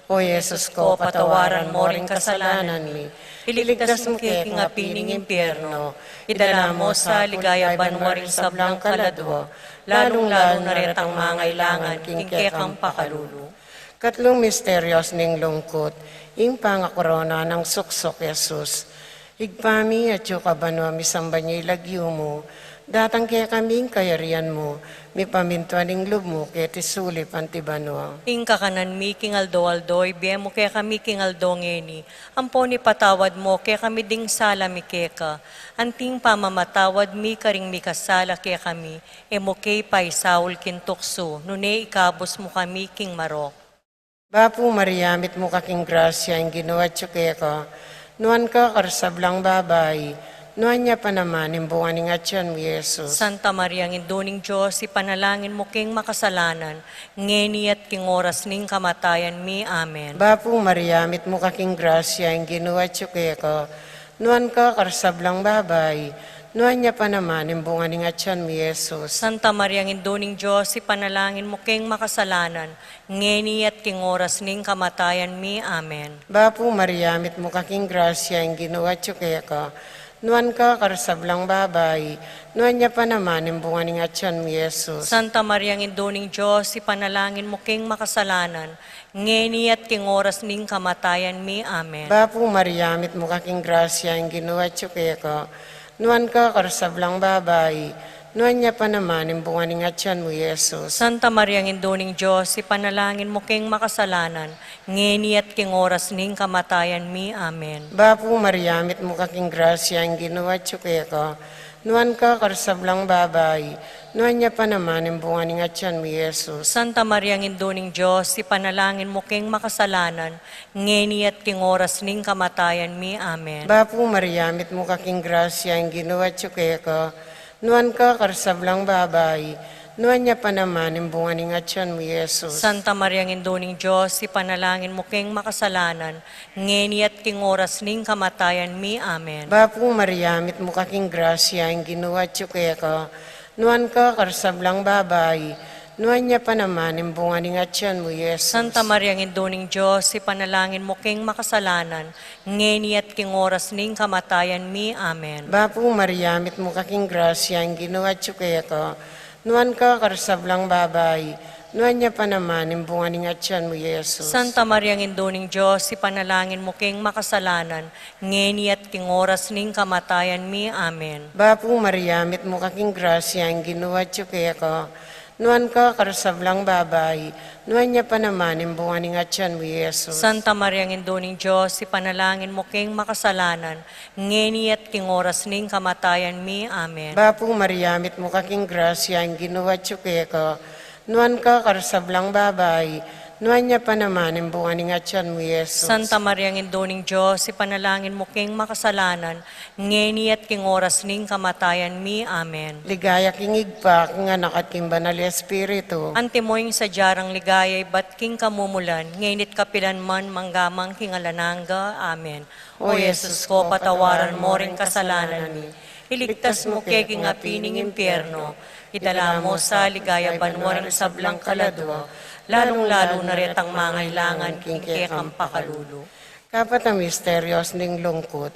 O Jesus ko, patawaran mo ring kasalanan mi, iligtas mu ke king api ning impyerno, idala mu sa king ligaya banua ring sablang kaladua, lalung-lalu na retang mangailangan king kekang pakalulu. Katlung misteryos ning lungkut, ing pangakorona nang suksuk Jesus. Ibpa mi, atsu ka banua, misamban ya ing lagyu mu, datang kekami ing kayarian mu, mipamintuan ing lub mu keti sulip anti banua. Ing kakanan mi king aldo-aldo ibie mu kekami king aldo ngeni, ampon ipatawad mu kekami ding sala mi keka, anti ing pamamatawad mi karing mikasala kekami, e mu ke ipaisaul king tuksu, nune ikabus mu kami king marok. Bapu Maria, mitmu ka king grasya, ing Ginu atsu keka, nuan ka karing sablang babai, Nuan ya pa naman ing bunga ning atyan mu, Jesus. Santa Maria, Indu ning Dios, ipanalangin mu king makasalanan, ngeni at king oras ning kamatayan mi. Amen. Bapu Maria, mitmu ka king grasya, ing Ginu atyu keka. Nuan ka karing sablang babai, nuan ya pa naman ing bunga ning atyan mu, Jesus. Santa Maria, Indu ning Dios, ipanalangin mu king makasalanan, ngeni at king oras ning kamatayan mi. Amen. Bapu Maria, mitmu ka king grasya, ing Ginu atyu keka. Nuan ka karing sablang babai, nuan ya pa naman ing bunga ning atyan mu, Jesus. Santa Maria, Indu ning Dios, ipanalangin mu king makasalanan, ngeni at king oras ning kamatayan mi. Amen. Bapu Maria, mitmu ka king grasya, ing Ginu atyu keka. Nuan ka karing sablang babai, nuan ya pa naman ing bunga ning atyan mu, Jesus. Santa Maria, Indu ning Dios, ipanalangin mu king makasalanan, ngeni at king oras ning kamatayan mi. Amen. Bapu Maria, mitmu ka king grasya, ing Ginu atyu keka. Nuan ka karing sablang babai, nuan ya pa naman ing bunga ning atyan mu, Jesus. Santa Maria, Indu ning Dios, ipanalangin mu king makasalanan, ngeni at king oras ning kamatayan mi. Amen. Bapu Maria, mitmu ka king grasya, ing Ginu atyu keka. Nuan ka karing sablang babai, nuan ya pa naman ing bunga ning atyan mu, Jesus. Santa Maria, Indu ning Dios, ipanalangin mu king makasalanan, ngeni at king oras ning kamatayan mi. Amen. Bapu Maria, mitmu ka king grasya, ing Ginu atyu keka. Nuan ka karing sablang babai, nuan ya pa naman ing bunga ning atyan mu, Jesus. Santa Maria, Indu ning Dios, ipanalangin mu king makasalanan, ngeni at king oras ning kamatayan mi. Amen. Bapu Maria, mitmu ka king grasya, ing Ginu atyu keka. Nuan ka karing sablang babai, nuan ya pa naman ing bunga ning atyan mu, Jesus. Santa Maria, Indu ning Dios, ipanalangin mu king makasalanan, ngeni at king oras ning kamatayan mi. Amen. Bapu Maria, mitmu ka king grasya, ing Ginu atyu keka. Nuan ka karing sablang babai, nuan ya pa naman ing bunga ning atyan mu, Jesus. Santa Maria, Indu ning Dios, ipanalangin mu king makasalanan, ngeni at king oras ning kamatayan mi. Amen. Bapu Maria, mitmu ka king grasya, ing Ginu atyu keka. Nuan ka karing sablang babai, nuan ya pa naman ing bunga ning atyan mu, Jesus. Santa Maria, Indu ning Dios, ipanalangin mu king makasalanan, ngeni at king oras ning kamatayan mi. Amen. Ligaya king Ibpa, king Anak, at king Banal Espiritu. Antimo ing sadya rang ligaya ibat king kamumulan, ngeni at kapilan man, mangga man king alang angga. Amen. O Jesus ko, patawaran mo ring kasalanan mi, iligtas mu ke king api ning impyerno, idala mu sa ligaya banua ring sablang kaladua, lalung-lalu na retang mangailangan king kekang pakalulu. Kapat a misteryo ning lungkut,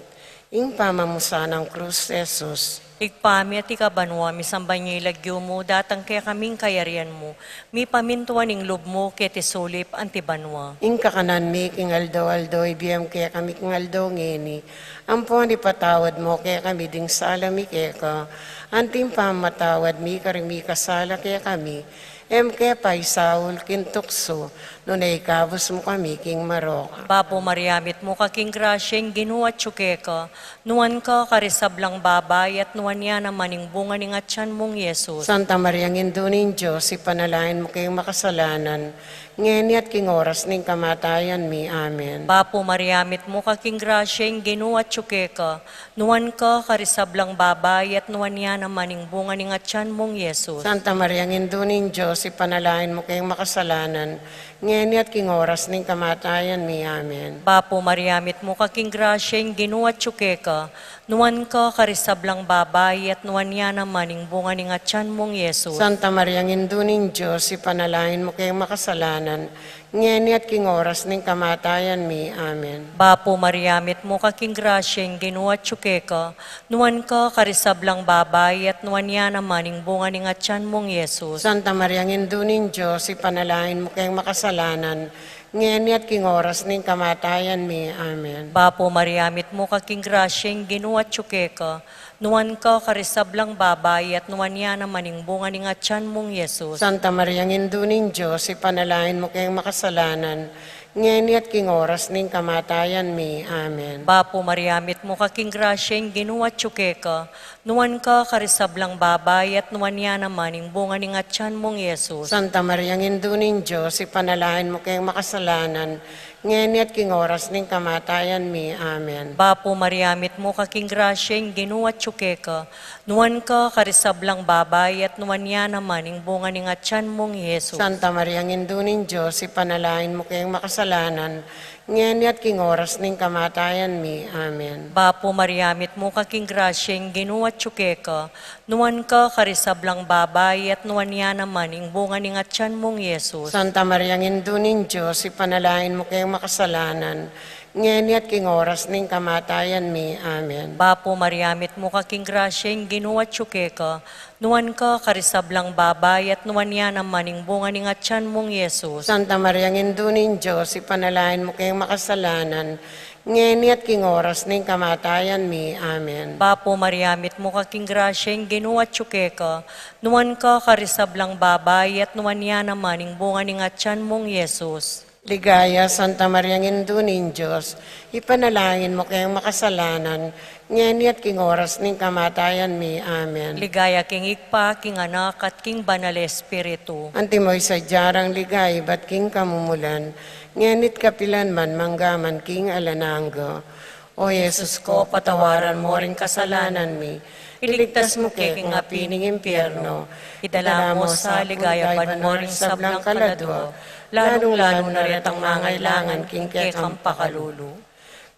ing pamamusan nang krus Jesus. Ibpa mi, atiu ka banua, misamban ya ing lagyu mu, datang kekami ing kayarian mu, mipamintuan ing lub mu keti sulip anti banua. Ing kakanan mi king aldo-aldo ibie mu kekami king aldo ngeni, ampon ipatawad mu kekami ding sala mi keka, anti ing pamamatawad mi karing mikasala kekami, e mu ke paisaul king tuksu, nune ikabus mu kami king marok. Bapu Maria, mitmu ka king grasya, ing Ginu atyu keka, nuan ka karing sablang babai, at nuan ya naman ing bunga ning atyan mung Jesus. Santa Maria, Indu ning Dios, ipanalangin mu keng makasalanan, ngeni at king oras ning kamatayan mi. Amen. Bapu Maria, mitmu ka king grasya, ing Ginu atyu keka, nuan ka karing sablang babai, at nuan ya naman ing bunga ning atyan mung Jesus. Santa Maria, Indu ning Dios, ipanalangin mu keng makasalanan, ngeni at king oras ning kamatayan mi. Amen. Bapu Maria, mitmu ka king grasya, ing Ginu atyu keka, nuan ka karing sablang babai, at nuan ya naman ing bunga ning atyan mung Jesus. Santa Maria, Indu ning Dios, ipanalangin mu keng makasalanan, ngeni at king oras ning kamatayan mi. Amen. Bapu Maria, mitmu ka king grasya, ing Ginu atyu keka, nuan ka karing sablang babai, at nuan ya naman ing bunga ning atyan mung Jesus. Santa Maria, Indu ning Dios, ipanalangin mu keng makasalanan, ngeni at king oras ning kamatayan mi. Amen. Bapu Maria, mitmu ka king grasya, ing Ginu atyu keka, nuan ka karing sablang babai, at nuan ya naman ing bunga ning atyan mung Jesus. Santa Maria, Indu ning Dios, ipanalangin mu keng makasalanan, ngeni at king oras ning kamatayan mi. Amen. Bapu Maria, mitmu ka king grasya, ing Ginu atyu keka, nuan ka karing sablang babai, at nuan ya naman ing bunga ning atyan mung Jesus. Santa Maria, Indu ning Dios, ipanalangin mu keng makasalanan, ngeni at king oras ning kamatayan mi. Amen. Bapu Maria, mitmu ka king grasya, ing Ginu atyu keka, nuan ka karing sablang babai, at nuan ya naman ing bunga ning atyan mung Jesus. Santa Maria, Indu ning Dios, ipanalangin mu keng makasalanan, ngeni at king oras ning kamatayan mi. Amen. Bapu Maria, mitmu ka king grasya, ing Ginu atyu keka, nuan ka karing sablang babai, at nuan ya naman ing bunga ning atyan mung Jesus. Santa Maria, Indu ning Dios, ipanalangin mu keng makasalanan, ngeni at king oras ning kamatayan mi. Amen. Bapu Maria, mitmu ka king grasya, ing Ginu atyu keka, nuan ka karing sablang babai, at nuan ya naman ing bunga ning atyan mung Jesus. Santa Maria, Indu ning Dios, ipanalangin mu keng makasalanan, ngeni at king oras ning kamatayan mi. Amen. Bapu Maria, mitmu ka king grasya, ing Ginu atyu keka, nuan ka karing sablang babai, at nuan ya naman ing bunga ning atyan mung Jesus. Ligaya, Santa Maria, Indu ning Dios, ipanalangin mu keng makasalanan, ngeni at king oras ning kamatayan mi. Amen. Ligaya king Ibpa, king Anak, at king Banal Espiritu. Antimo ing sadya rang ligaya ibat king kamumulan, ngeni't kapilan man, mangga man king alang angga. O Jesus ko, patawaran mo ring kasalanan mi, iligtas mu ke king api ning impyerno, idala mo sa ligaya banua ring sablang kaladua, lalung-lalu na retang mangailangan king kekang pakalulu.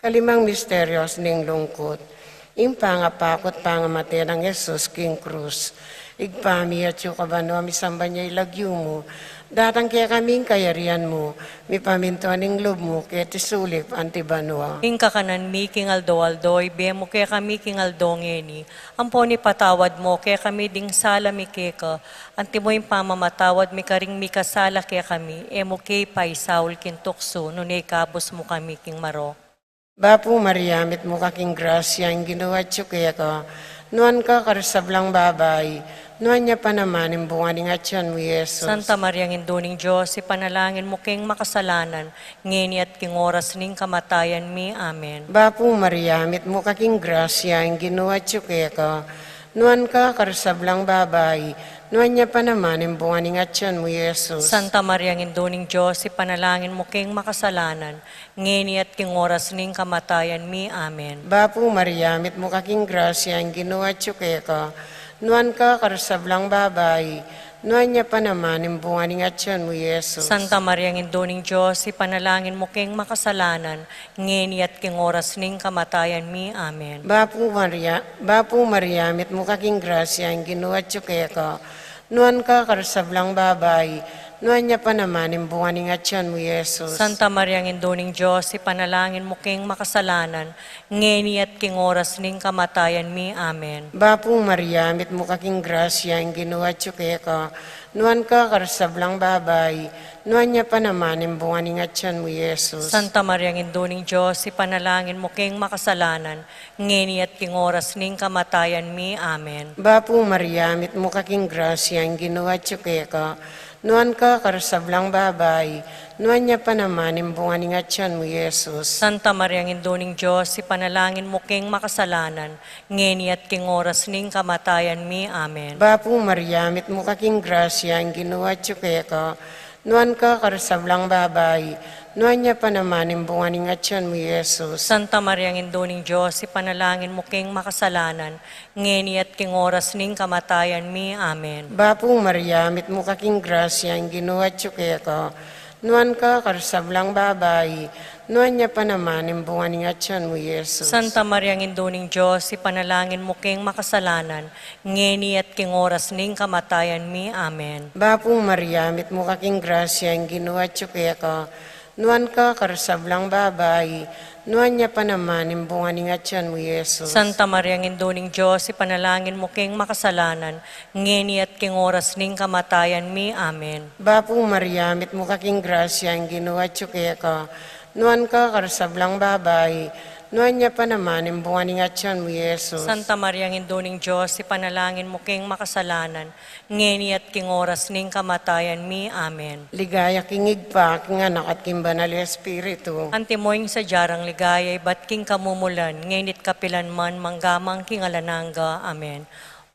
Kalimang misteryos ning lungkut, ing pangapakut pangamate nang Jesus king krus. Ibpa mi, atyu ka banua, misamban ya ing lagyu mu, datang kekami ing kayarian mu, mipamintuan ing lub mu keti sulip anti banua. Ing kakanan mi king aldo-aldo, ibie mu kekami king aldo ngeni, ampon ipatawad mu kekami ding sala mi keka, antimo ing pamamatawad mi karing mikasala kekami, e mu ke ipaisaul king tuksu, nune ikabus mu kami king marok. Bapu Maria, mitmu ka king grasya, ing Ginu atyu keka, nuan ka karing sablang babai, nuan ya pa naman ing bunga ning atyan mu, Jesus. Santa Maria, Indu ning Dios, ipanalangin mu keng makasalanan, ngeni at king oras ning kamatayan mi. Amen. Bapu Maria, mitmu ka king grasya, ing Ginu atyu keka, nuan ka karing sablang babai, nuan ya pa naman ing bunga ning atyan mu, Jesus. Santa Maria, Indu ning Dios, ipanalangin mu keng makasalanan, ngeni at king oras ning kamatayan mi. Amen. Bapu Maria, mitmu ka king grasya, ing Ginu atyu keka, nuan ka karing sablang babai, nuan ya pa naman ing bunga ning atyan mu, Jesus. Santa Maria, Indu ning Dios, ipanalangin mu keng makasalanan, ngeni at king oras ning kamatayan mi. Amen. Bapu Maria, Bapu Maria, mitmu ka king grasya, ing Ginu atyu keka, nuan ka karing sablang babai, nuan ya pa naman ing bunga ning atyan mu, Jesus. Santa Maria, Indu ning Dios, ipanalangin mu keng makasalanan, ngeni at king oras ning kamatayan mi. Amen. Bapu Maria, mitmu ka king grasya, ing Ginu atyu keka, nuan ka karing sablang babai, nuan ya pa naman ing bunga ning atyan mu, Jesus. Santa Maria, Indu ning Dios, ipanalangin mu keng makasalanan, ngeni at king oras ning kamatayan mi. Amen. Bapu Maria, mitmu ka king grasya, ing Ginu atyu keka, nuan ka karing sablang babai, nuan ya pa naman ing bunga ning atyan mu, Jesus. Santa Maria, Indu ning Dios, ipanalangin mu keng makasalanan, ngeni at king oras ning kamatayan mi. Amen. Bapu Maria, mitmu ka king grasya, ing Ginu atyu keka, nuan ka karing sablang babai, nuan ya pa naman ing bunga ning atyan mu, Jesus. Santa Maria, Indu ning Dios, ipanalangin mu keng makasalanan, ngeni at king oras ning kamatayan mi. Amen. Bapu Maria, mitmu ka king grasya, ing Ginu atyu keka, nuan ka karing sablang babai, nuan ya pa naman ing bunga ning atyan mu, Jesus. Santa Maria, Indu ning Dios, ipanalangin mu keng makasalanan, ngeni at king oras ning kamatayan mi. Amen. Bapu Maria, mitmu ka king grasya, ing Ginu atyu keka, nuan ka karing sablang babai, nuan ya pa naman ing bunga ning atyan mu, Jesus. Santa Maria, Indu ning Dios, ipanalangin mu keng makasalanan, ngeni at king oras ning kamatayan mi. Amen. Bapu Maria, mitmu ka king grasya, ing Ginu atyu keka, nuan ka karing sablang babai, nuan ya pa naman ing bunga ning atyan mu, Jesus. Santa Maria, Indu ning Dios, ipanalangin mu keng makasalanan, ngeni at king oras ning kamatayan mi. Amen. Ligaya king Ibpa, king Anak, at king Banal Espiritu. Antimo ing sadya rang ligaya ibat king kamumulan, ngeni at kapilan man, mangga man king alang angga. Amen.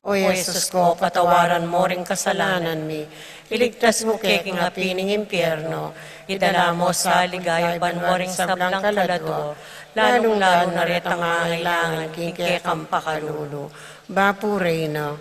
O Jesus ko, patawaran mo ring kasalanan mi, iligtas mu ke king api ning impyerno, idala mu sa ligaya banua ring sablang kaladua, lalung-lalu na retang mangailangan king kekang pakalulu. Bapu Reyna,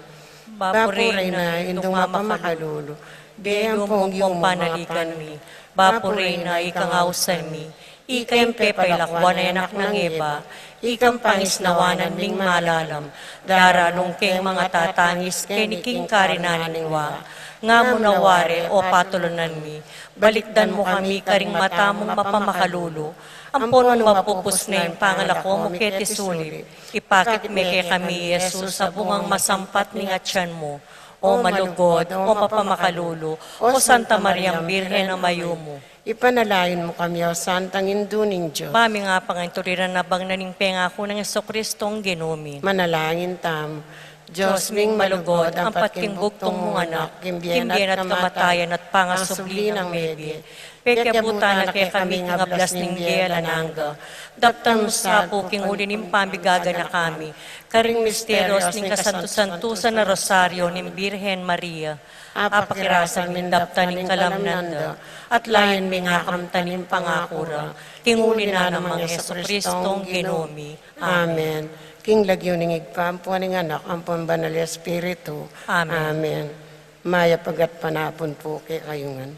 Bapu Reyna, Indung mapamakalulu, bie mu pung panaligan mi. Bapu Reyna, ikang ausan mi, ikang pepalakwan a anak nang Eva, ikang pangisnawanan ming malalam, daralung keng mangatatangis keni king karinan ning lua. Nga mu na wari, o patulunan mi, balikdan mu kami karing mata mung mapamakalulu, ampon mapupus ne ing pangalako mu keti sulip, ipakit me kekami i Jesus a bungang masampat ning atian mu. O malugud, o mapamakalulu, o Santa Mariang Birhen a mayumu, ipanalangin mu kami, o Santang Indu ning Dios. Ba mi nga pangainturiran abang na ning pengaku nang Jesucristong Ginu mi. Manalangin tamu. Dios ming malugud, ampat king bugtung mung Anak, king bie na at kamatayan at pangasubli nang mebie, pekiabutan na kekami king ablas ning bie alang angga. Daptan mu sa pu king uli ning pamigaganaka mi karing misterios ning kasantu-santusan a Rosario ning Birhen Maria. Apakirasan mi ing daptan ning kalamnan da, at layan mi ing akamtan ning pangaku ra, king uli na nang Jesucristong Ginu mi. Amen. King lagyu ning Ibpa, ampon ning Anak, ampon Banal a Espiritu. Amen. Amen. Mayap a gatpanapun pu kekayu ngan.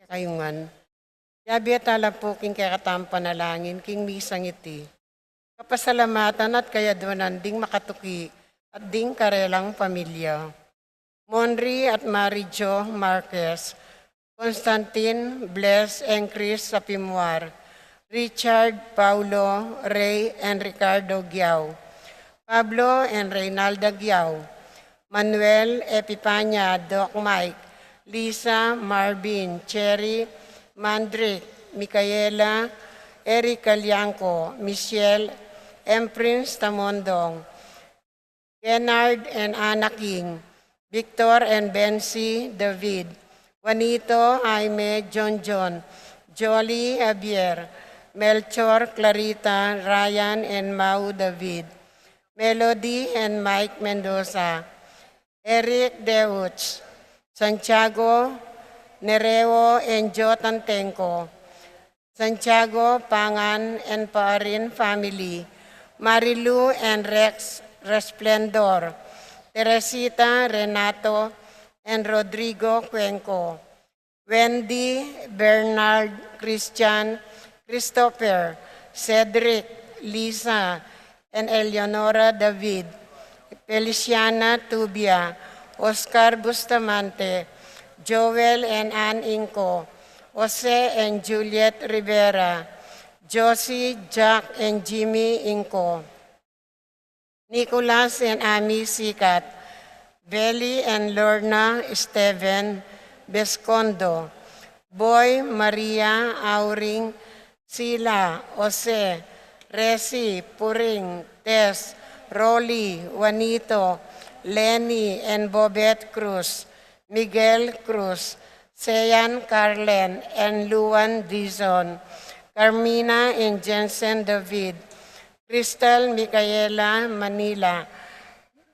Kayungan. Yabe tala pu king kekatang panalangin king misang iti. Kapasalamatan at kayadwanan ding makatuki at ding karelang pamilya. Monri at Mary Jo Marquez, Constantine, Bless, and Chris Sapimuar, Richard, Paulo, Ray, and Ricardo Giao, Pablo and Reynalda Giao, Manuel, Epipania, Doc Mike, Lisa, Marvin, Cherry, Mandrick, Micaela, Eric Calianco, Michelle, M. Prince Tamondong, Kennard and Anna King, Victor and Bensi David, Juanito, Jaime, John John, Jolly, Javier, Melchor, Clarita, Ryan and Mau David, Melody and Mike Mendoza, Eric Deutsch, Santiago, Nereo and Jotan Tenco, Santiago, Pangan and Paarin family, Marilu and Rex Resplendor, Teresita, Renato, and Rodrigo Cuenco, Wendy, Bernard, Christian, Christopher, Cedric, Lisa, and Eleonora David, Feliciana Tubia, Oscar Bustamante, Joel and Ann Inco, Jose and Juliet Rivera, Josie, Jack, and Jimmy Inco, Nicolas and Amy Sikat, Belly and Lorna Steven Bescondo, Boy, Maria, Auring, Sila, Jose, Resi, Puring, Tess, Rolly, Juanito, Lenny, and Bobet Cruz, Miguel Cruz, Sean, Carlen, and Luan Dizon, Carmina and Jensen David, Crystal, Micaela, Manila,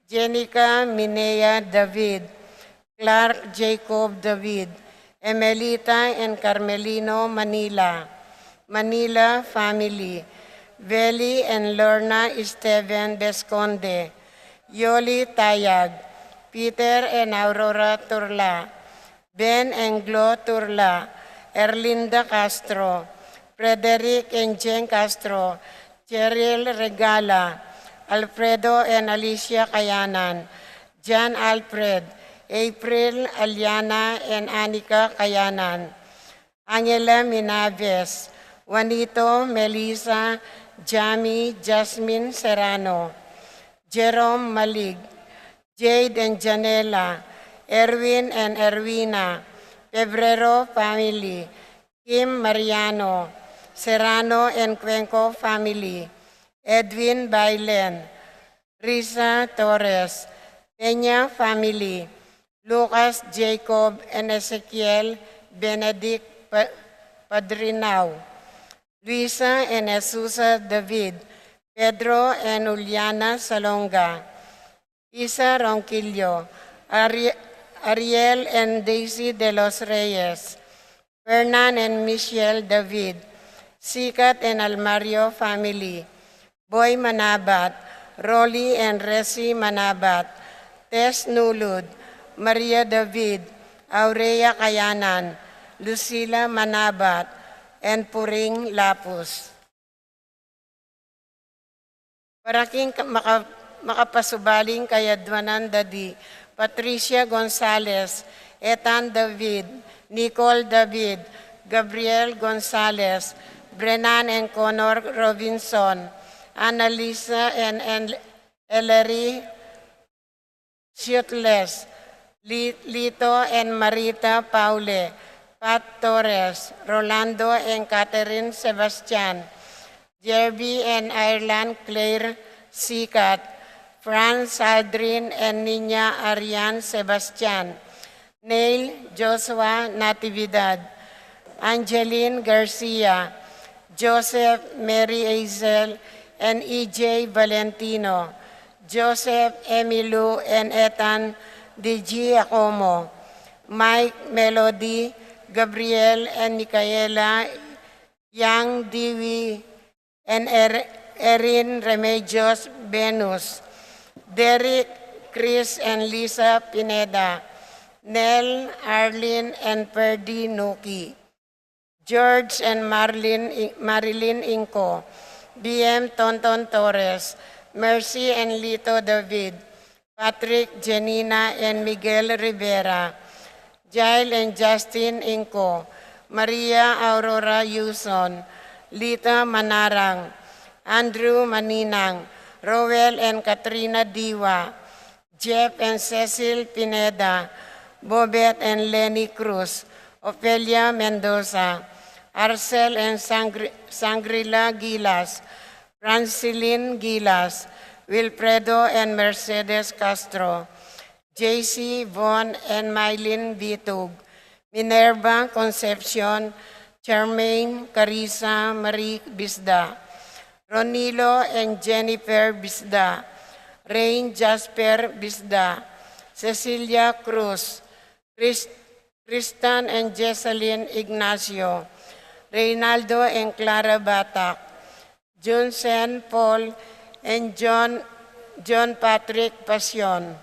Jenica, Minea David, Clark, Jacob David, Emelita and Carmelino, Manila, Manila family, Veli and Lorna Steven Besconde, Yoli Tayag, Peter and Aurora Turla, Ben and Glo Turla, Erlinda Castro, Frederick and Jane Castro, Cheryl Regala, Alfredo and Alicia Kayanan, John Alfred, April, Aliana, and Anika Kayanan, Angela Minaves, Juanito, Melissa, Jamie, Jasmine Serrano, Jerome Malig, Jade and Janela, Erwin and Erwina, Pebrero family, Kim Mariano, Serrano and Cuenco family, Edwin Bailen, Risa Torres, Peña family, Lucas Jacob and Ezekiel Benedict Pa-, Padrinao, Luisa and Jesusa David, Pedro and Juliana Salonga, Isa Ronquillo, Ari-, Ariel and Daisy de los Reyes, Fernan and Michelle David, Sikat and Almario family, Boy Manabat, Rolly and Resi Manabat, Tess Nulud, Maria David, Aurea Kayanan, Lucila Manabat, and Puring Lapus. Para king ka-, maka-, makapasubaling kayadwanan da di Patricia Gonzalez, Ethan David, Nicole David, Gabriel Gonzalez, Brennan and Connor Robinson, Annalisa and, and Ellery Siutles, Li-, Lito and Marita Paule, Pat Torres, Rolando and Catherine Sebastian, Jerby and Ireland Claire Sikat, Franz Aldrin and Nina Arian Sebastian, Neil Joshua Natividad, Angeline Garcia, Joseph Mary Hazel and E J Valentino, Joseph Emilu and Ethan D G Acomo, Mike Melody, Gabriel and Micaela Yang Diwi and Er-, Erin Remedios Venus, Derek, Chris and Lisa Pineda, Nel, Arlene and Perdi Nuki, George and Marlin, Marilyn Inco, B M Tonton Torres, Mercy and Lito David, Patrick, Jenina and Miguel Rivera, Jael and Justin Inco, Maria Aurora Yuson, Lita Manarang, Andrew Maninang, Roel and Katrina Diwa, Jeff and Cecil Pineda, Bobet and Lenny Cruz, Ofelia Mendoza, Arcel and Sangri-, Sangrila Gilas, Francilin Gilas, Wilfredo and Mercedes Castro, J C Von and Mylene Bitug, Minerva Concepcion, Charmaine Carissa Marie Bisda, Ronilo and Jennifer Bisda, Rain Jasper Bisda, Cecilia Cruz, Chris-, Tristan and Jessalyn Ignacio, Reynaldo and Clara Batak, Junsen Paul and John, John Patrick Pasion,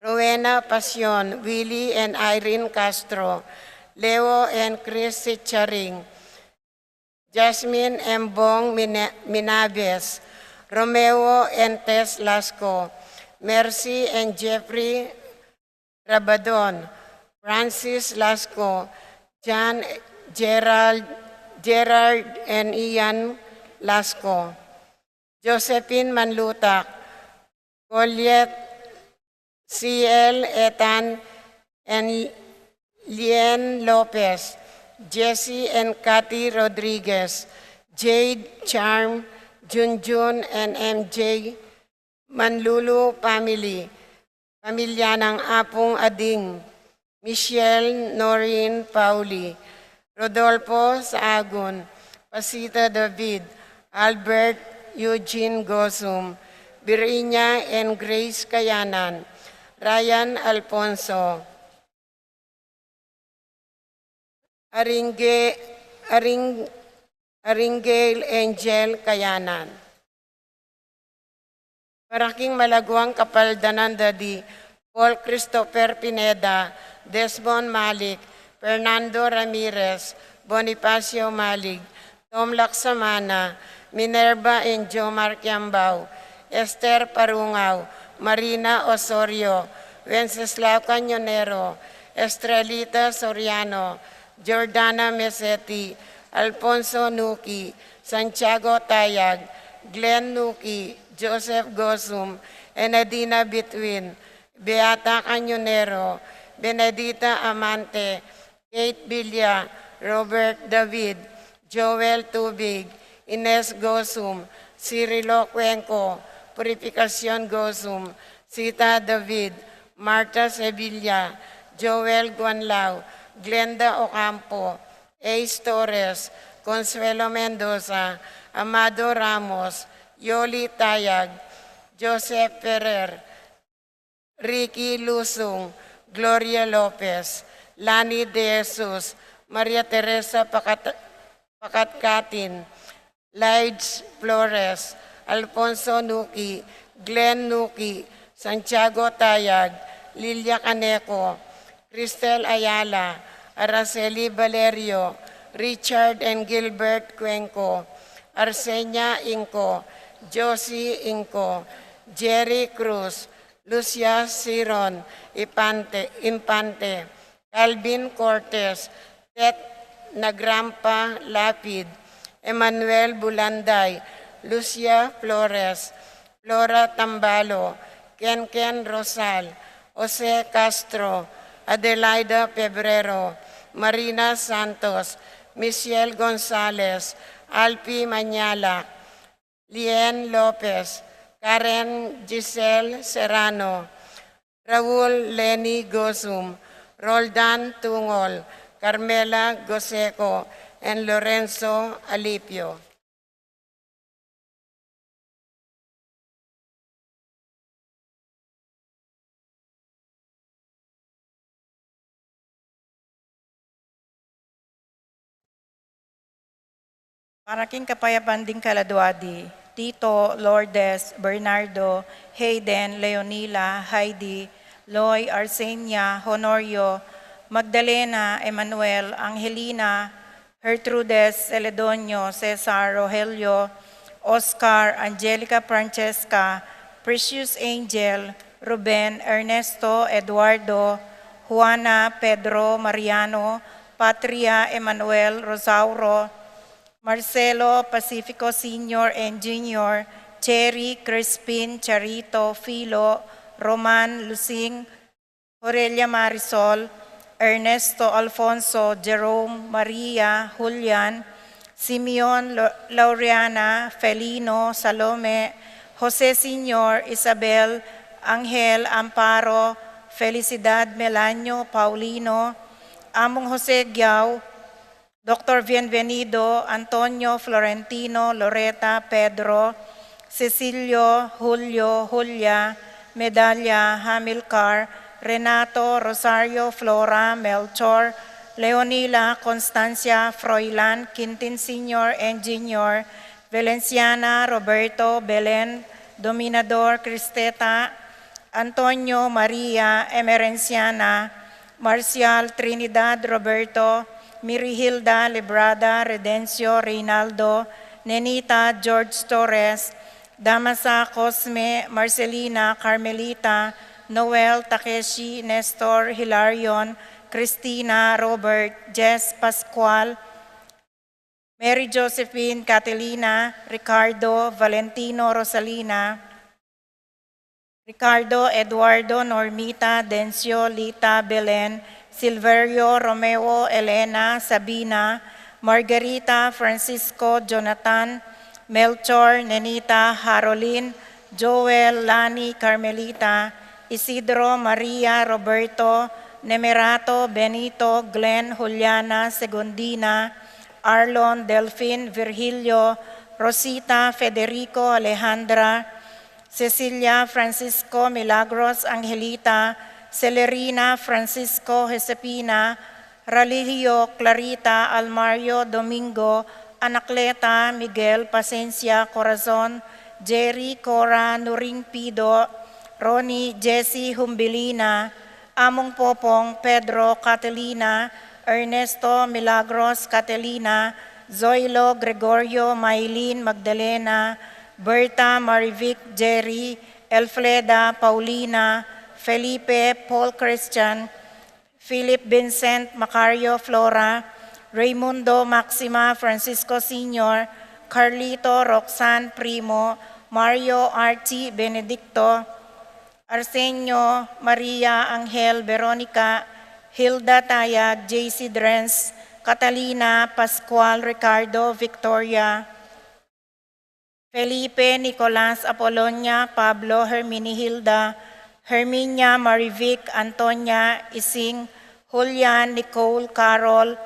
Rowena Pasion, Willie and Irene Castro, Leo and Chris Sicharing, Jasmine Embong Mina-, Minabes, Romeo and Tess Lasco, Mercy and Jeffrey Rabadon, Francis Lasco, John Gerald, Gerard and Ian Lasco, Josephine Manlutak, Goliath C L Etan and Lien Lopez, Jesse and Cathy Rodriguez, Jade Charm, Junjun and M J Manlulu family, pamilya ng Apung Ading, Michelle Noreen Pauli, Rodolfo Saagun, Pasita David, Albert Eugene Gosum, Virginia and Grace Kayanan, Ryan Alfonso, Aringe-, Aring-, Aringel Angel Kayanan. Para king malaguang kapaldanan da di Paul Christopher Pineda, Desmond Malik, Fernando Ramirez, Bonifacio Malik, Tom Laksamana, Minerva and Jomar Kiambao, Esther Parungao, Marina Osorio, Wenceslao Cañonero, Estrelita Soriano, Jordana Meseti, Alfonso Nuki, Santiago Tayag, Glenn Nuki, Joseph Gosum, Enadina Bitwin, Beata Cañonero, Benedita Amante, Kate Villa, Robert David, Joel Tubig, Ines Gosum, Cirilo Cuenco, Purificacion Gosum, Sita David, Martha Sevilla, Joel Guanlao, Glenda Ocampo, Ace Torres, Consuelo Mendoza, Amado Ramos, Yoli Tayag, Joseph Ferrer, Ricky Lusung, Gloria Lopez, Lani De Jesus, Maria Teresa Pakat-, Pakatkatin, Lides Flores, Alfonso Nuki, Glenn Nuki, Santiago Tayag, Lilia Caneco, Cristel Ayala, Araceli Valerio, Richard and Gilbert Cuenco, Arsenia Inco, Josie Inco, Jerry Cruz, Lucia Siron Ipante-, Impante, Calvin Cortez, Tet Nagrampa Lapid, Emmanuel Bulanday, Lucia Flores, Flora Tambalo, Kenken Rosal, Jose Castro, Adelaida Pebrero, Marina Santos, Michelle Gonzalez, Alpi Mañala, Lien Lopez, Karen Giselle Serrano, Raul Lenny Gosum, Roldan Tungol, Carmela Goseco, and Lorenzo Alipio. Para king kapayapan ding kaladwadi, Tito, Lourdes, Bernardo, Hayden, Leonila, Heidi, Loy, Arsenia, Honorio, Magdalena, Emmanuel, Angelina, Gertrudes, Celedonio, Cesar, Rogelio, Oscar, Angelica, Francesca, Precious Angel, Ruben, Ernesto, Eduardo, Juana, Pedro, Mariano, Patria, Emmanuel, Rosauro, Marcelo, Pacifico Senior and Junior, Cherry, Crispin, Charito, Filo, Roman, Lusing, Aurelia, Marisol, Ernesto, Alfonso, Jerome, Maria, Julian, Simeon, Lo-, Laureana, Felino, Salome, Jose Senior, Isabel, Angel, Amparo, Felicidad, Melanio, Paulino, Among Jose Giao, Doktor Bienvenido, Antonio, Florentino, Loreta, Pedro, Cecilio, Julio, Julia, Medalia, Hamilcar, Renato, Rosario, Flora, Melchor, Leonila, Constancia, Froilan, Quintin Senior and Junior, Valenciana, Roberto, Belen, Dominador, Cristeta, Antonio, Maria, Emerenciana, Marcial, Trinidad, Roberto, Mirihilda, Librada, Redencio, Reynaldo, Nenita, George Torres, Damasa, Cosme, Marcelina, Carmelita, Noel, Takeshi, Nestor, Hilarion, Cristina, Robert, Jess, Pascual, Mary Josephine, Catalina, Ricardo, Valentino, Rosalina, Ricardo, Eduardo, Normita, Dencio, Lita, Belen, Silverio, Romeo, Elena, Sabina, Margarita, Francisco, Jonathan, Melchor, Nenita, Harolin, Joel, Lani, Carmelita, Isidro, Maria, Roberto, Nemerato, Benito, Glenn, Juliana, Segundina, Arlon, Delfin, Virgilio, Rosita, Federico, Alejandra, Cecilia, Francisco, Milagros, Angelita, Celerina, Francisco, Josepina, Ralihio, Clarita, Almario, Domingo, Anacleta, Miguel, Pasencia, Corazon, Jerry, Cora, Nuring, Pido, Ronnie, Jessie, Humbilina, Among Popong, Pedro, Catalina, Ernesto, Milagros, Catalina, Zoilo, Gregorio, Maylin, Magdalena, Berta, Marivic, Jerry, Elfreda, Paulina, Felipe, Paul Christian, Philip, Vincent, Macario, Flora, Raymundo, Maxima, Francisco Senior, Carlito, Roxanne, Primo, Mario, Archie, Benedicto, Arsenio, Maria, Angel, Veronica, Hilda, Tayag, J C, Drens, Catalina, Pascual, Ricardo, Victoria, Felipe, Nicolas, Apolonia, Pablo, Herminihilda, Herminia, Marivic, Antonia, Ising, Julian, Nicole, Carol,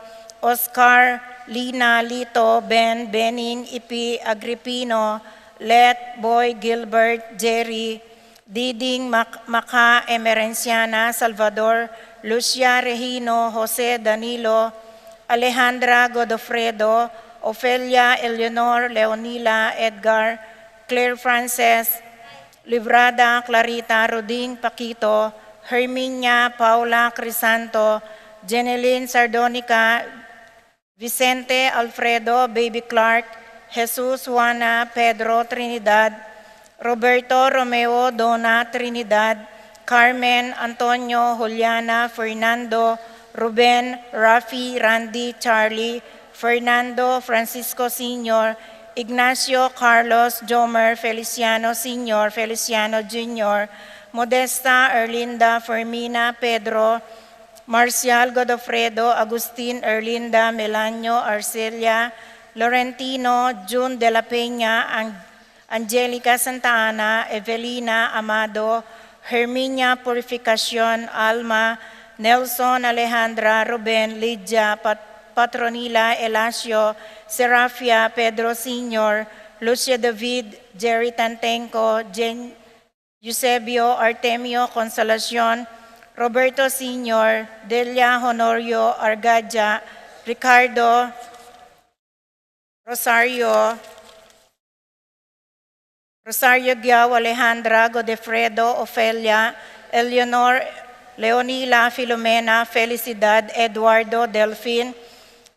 Oscar, Lina, Lito, Ben, Bening, Ipi, Agripino, Let, Boy, Gilbert, Jerry, Diding, Mac-, Maca, Emerenciana, Salvador, Lucia, Regino, Jose, Danilo, Alejandra, Godofredo, Ofelia, Eleanor, Leonila, Edgar, Claire, Frances, Librada, Clarita, Ruding, Paquito, Herminia, Paula, Crisanto, Jeneline, Sardonica, Vicente, Alfredo, Baby Clark, Jesus, Juana, Pedro, Trinidad, Roberto, Romeo, Dona, Trinidad, Carmen, Antonio, Juliana, Fernando, Ruben, Rafi, Randy, Charlie, Fernando, Francisco Senior, Ignacio, Carlos, Jomer, Feliciano Senior, Feliciano Junior, Modesta, Erlinda, Fermina, Pedro, Marcial, Godofredo, Agustin, Erlinda, Melanio, Arcelia, Laurentino, June de la Peña, Ang-, Angelica, Santa Ana, Evelina, Amado, Herminia, Purificacion, Alma, Nelson, Alejandra, Ruben, Lydia, Pat-, Patronila, Elacio, Serafia, Pedro Senior, Lucia, David, Jerry, Tantenco, Jen-, Eusebio, Artemio, Consolacion, Roberto Senior, Delia, Honorio, Argadia, Ricardo, Rosario, Rosario Giao, Alejandra, Godefredo, Ofelia, Eleanor, Leonila, Filomena, Felicidad, Eduardo, Delfin,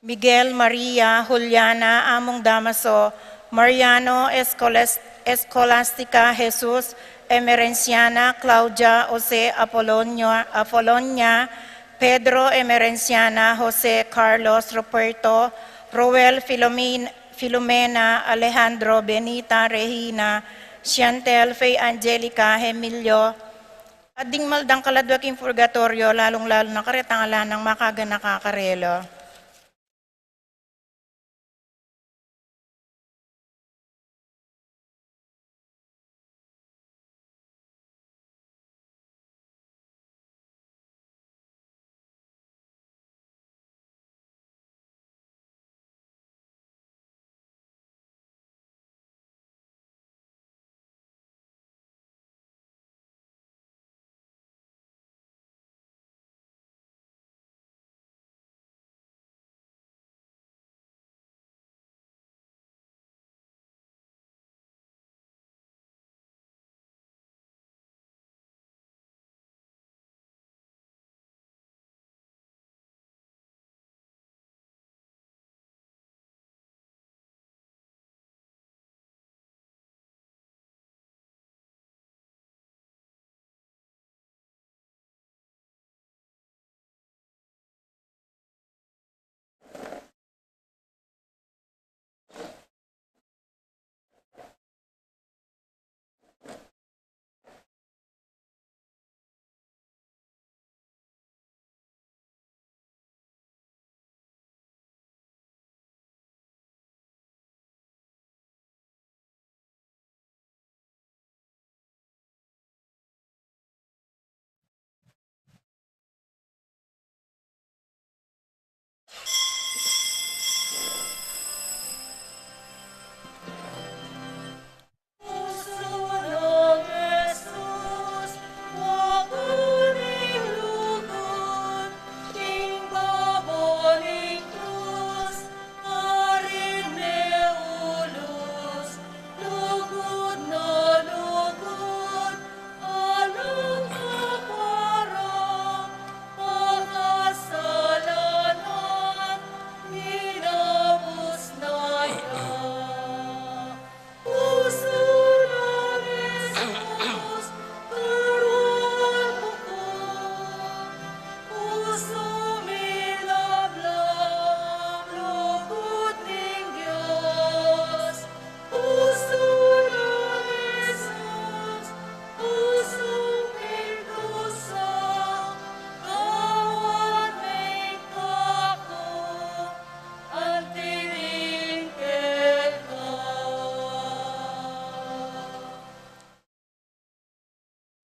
Miguel, Maria, Juliana, Among Damaso, Mariano, Escoles-, Escolastica, Jesus, Emerenciana, Claudia, Jose, Apolonia, Apolonia, Pedro, Emerenciana, Jose, Carlos, Ruperto, Roel, Filomin-, Filomena, Alejandro, Benita, Regina, Chantel, Faye, Angelica, Emilio, at ding maldang kaladwa king purgatorio, lalung-lalu na karetang ala nang makaganaka karela.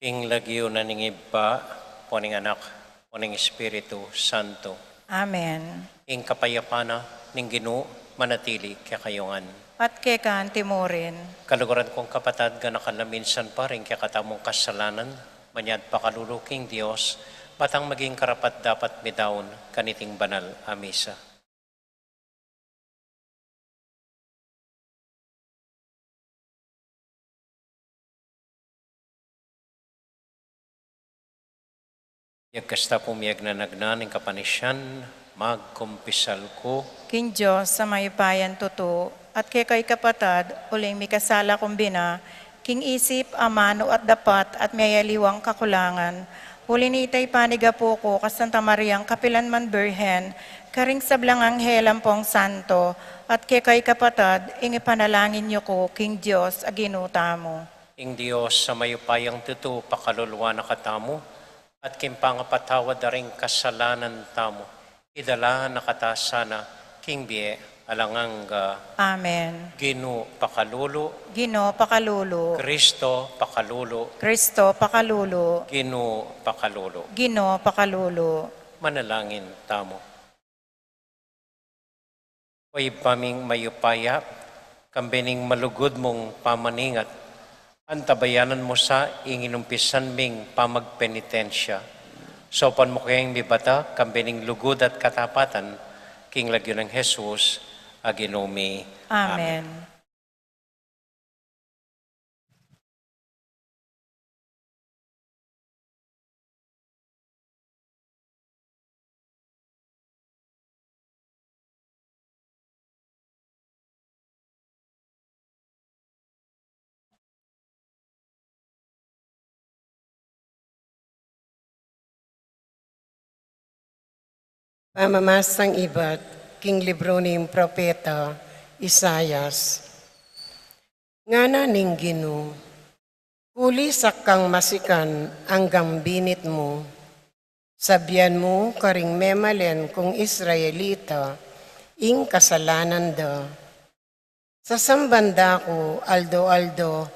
Ing lagyu na ning Ibpa, ampo ning Anak, ampo ning Espiritu Santo. Amen. Ing kapayapan na ning Ginu manatili kekayu ngan. At keka anti mu rin. Kaluguran kung kapatad, ganakan la minsan pa ring kekatamung kasalanan, manyad pakalulu king Dios, patang maging karapat-dapat midaun kaniting banal a misa. Yagkasta pu miyagnanagnan ing kapanisian, magkumpisal ku. King Dios a mayupayang tutu, at kekayu kapatad, uling mikasala kung bina, king isip, amanu at dapat, at miyayaliwang kakulangan. Uli nita ipanigapu ku ka Santa Mariang kapilan man Birhen, karing sablang anghel ampong santo, at kekayu kapatad, ing ipanalangin yu ku king Dios a Ginu tamu. Ing Dios a mayupayang tutu pakaluluan na katamu, at king pangapatawad da ring kasalanan tamu, idala na kata sana king bie alang angga. Amen. Ginu pakalulu. Ginu pakalulu. Kristo pakalulu. Kristo pakalulu. Ginu pakalulu. Ginu pakalulu. Manalangin tamu. O Ibpa ming mayupaya, kambe ning malugud mung pamaningat, antabayanan mu sa ing inumpisan ming pamagpenitensya. Saupan mu keng mibata, kambe ning lugud at katapatan, king lagyu nang Jesus a Ginu mi. Amen. Amen. Pamamasang ibat king libru ning propeta Isaias. Ngana ning Ginu, kuli sakang masikan anggang binit mu. Sabian mu karing memalen kung Israelita ing kasalanan da. Sasamban da ku aldo-aldo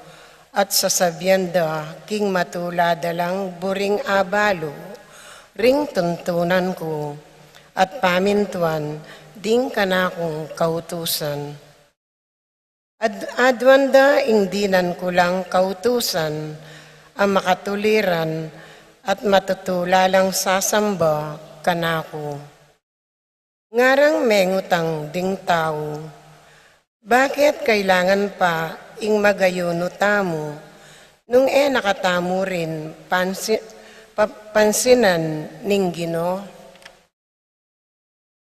at sasabian da king matula da lang buring abalu ring tuntunan ku at pamintuan ding kanakung kautusan. Ad-, aduan da ing dinan ku lang kautusan a makatuliran at matutula lang sasamba kanaku. Ngarang mengutang ding tau, bakit kailangan pa ing magayuno tamu nung e na katamu rin pansi-, pa-, pansinan ning Ginu?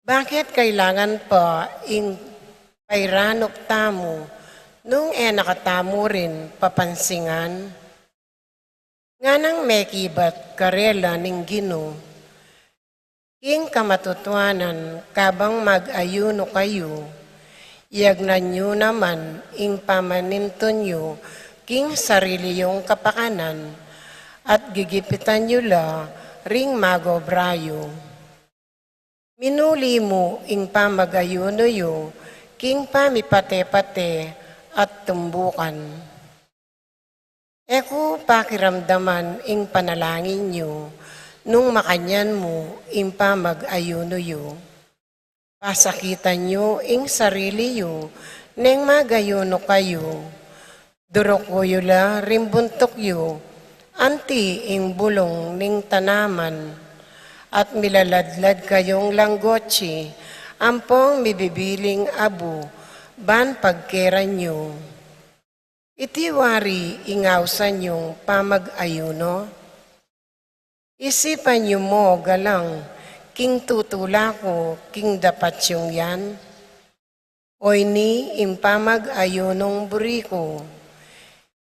Bakit kailangan pa ing pairanup tamu nung e na katamu rin papansingan? Nganang mekibat karela ning Ginu, king kamatutuanan kabang mag-ayuno kayu, iyagnan yu naman ing pamanintun yu king sarili yung kapakanan, at gigipitan yu la ring magobra yu. Minuli mu ing pamag-ayuno yu king pamipate-pate at tumbukan. E ku pakiramdaman ing panalangin yu nung makanyan mu ing pamag-ayuno yu. Pasakitan yu ing sarili yu neng mag-ayuno kayu. Duruku yu la ring buntuk yu anti ing bulung ning tanaman, at milaladlad kayung langgotsi ampong mibibiling abu ban pagkeran yu. Iti wari ing ausan yung pamag-ayuno? Isipan yu mu galang king tutula ku king dapat yung yan? O ini ing pamag-ayunong buri ku.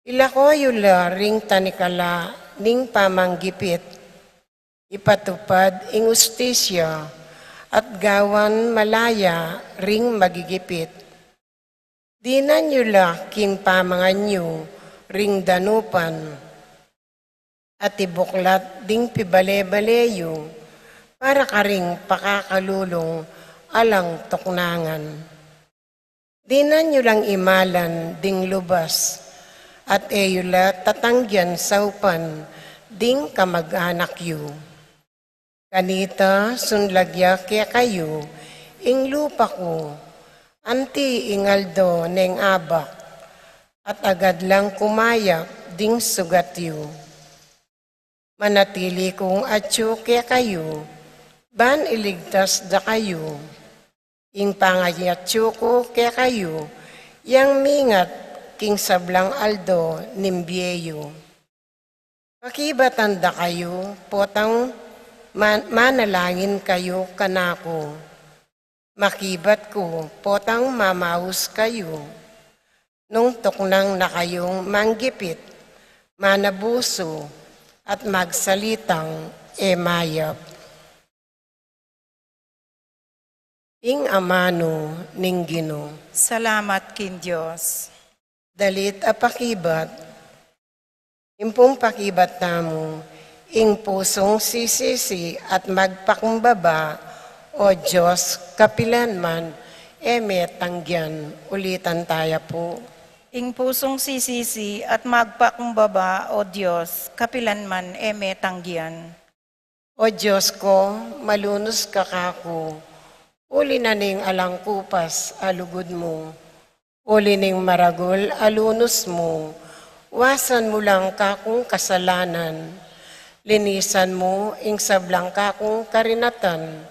Ilako yu la ring tanikala ning pamanggipit. Ipatupad ing ustisya at gawan malaya ring magigipit. Dinan yu la king pamangan yu ring danupan, at ibuklat ding pibale-bale yu para karing pakakalulung alang tuknangan. Dinan yu lang imalan ding lubas, at e yu la tatanggian saupan ding kamag-anak yu. Kanita sunlag ya kekayu ing lupa ku, anti ing aldo neng abak, at agad lang kumayap ding sugat yu. Manatili kung atyu kekayu, ban iligtas da kayu. Ing pangayatyu ku kekayu, yang mingat king sablang aldo ning bie yu. Pakibatan da kayu, potang man-, manalangin kayu kanaku. Makibat ku, potang mamaus kayu. Nung tuknang na kayung manggipit, manabusu, at magsalitang e mayap. Ing amanu ning Ginu. Salamat king Dios. Dalit a pakibat. Ing pung pakibat tamu, ing pusung sisisi at magpakumbaba, O Dios, kapilan man e me tanggian. Ulitan taya pu. Ing pusung sisisi at magpakumbaba, O Dios, kapilan man e me tanggian. O Dios ko, malunus ka kaku, uli na ning alang kupas a lugud mu. Uli ning maragul a lunus mu, wasan mu lang kakung kasalanan. Linisan mu ing sablang kakung karinatan,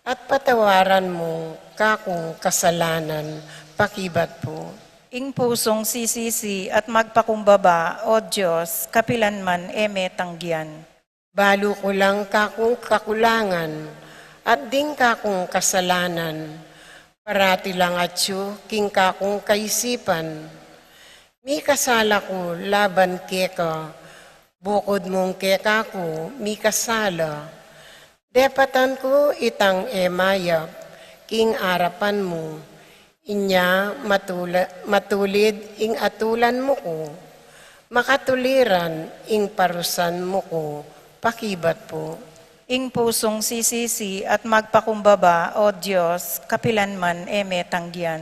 at patawaran mu kakung kasalanan. Pakibat pu. Ing pusung sisisi at magpakumbaba, O Dios, kapilan man e me tanggian. Balu ku lang kakung kakulangan, at ding kakung kasalanan. Parati lang atyu king kakung kaisipan. Mikasala ku laban keka, bukud mung kekaku mikasala. Depatan ku itang e mayap king arapan mu, inya matula-, matulid ing atulan mu ku, makatuliran ing parusan mu ku pakibat pu. Ing pusung sisisi at magpakumbaba, O Dios, kapilan man e me tanggian.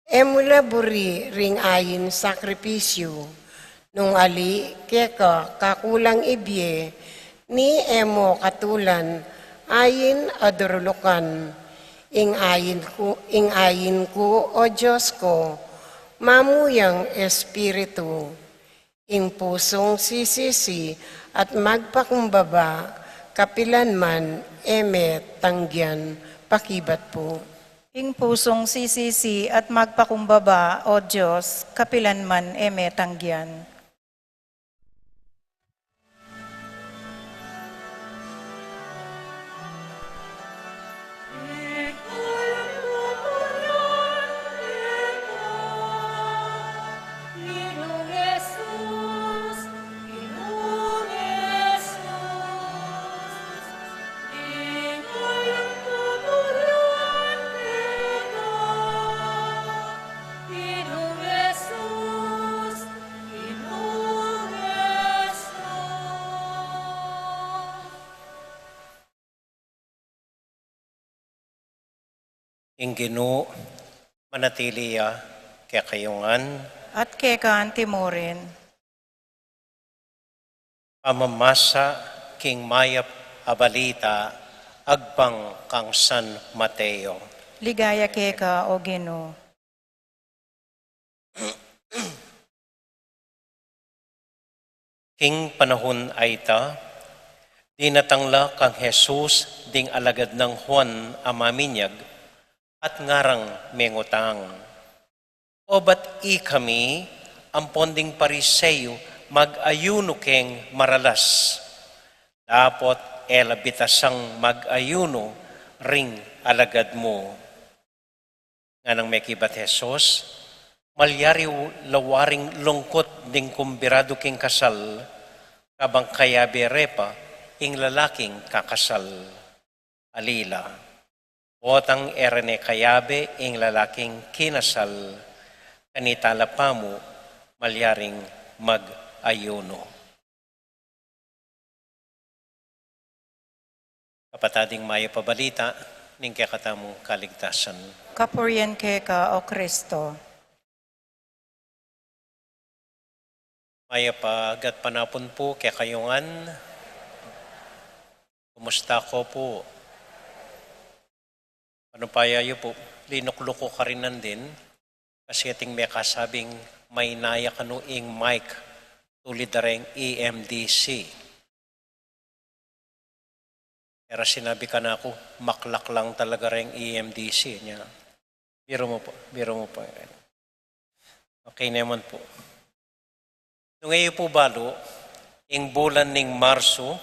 E mu la buri ring ain sakripisyu, nung ali keka kakulang ibie, ni e mu katulan ain a durulukan, ing ain ku, ing ain ku, O Dios ku, mamuyang espiritu. Ing pusung sisisi at magpakumbaba, kapilan man e me tanggian pakibat pu. Ing pusung sisisi at magpakumbaba, O Dios, kapilan man e me tanggian. Ing Ginu manatili ya kekayu ngan. At keka anti mu rin. Pamamasa king mayap a balita agpang kang San Mateo. Ligaya keka, O Ginu. King panahun a ita, dinatang la kang Jesus ding alagad nang Juan a maminyag, at ngarang mengutang, "O ba't ikami ampon ding Pariseo mag-ayuno keng maralas, dapot e la bitasang mag-ayuno ring alagad mu?" Nganang mekibat Jesus, "Malyari la waring lungkut ding kumbidadu king kasal, kabang kayabe re pa ing lalaking kakasal. Ali la, potang e re ne kayabe ing lalaking kinasal, kanita la pamu malyaring mag-ayuno." Kapatad, ing mayap a balita ning kekatamung kaligtasan. Kapurian keka, O Kristo. Mayap a gatpanapun pu kekayu ngan. Kumusta ko pu? Panupaya yu pu, linukluk ku karin nandin, kasi ating mekasabing maina ya kanu ing mic, tulid da reng E M D C. Pero sinabi kanaku, maklak lang talaga reng E M D C, nya. Biru mu pu, biru mu pu. Okay naman pu. Nung e yu pu balu, ing bulan ning Marso,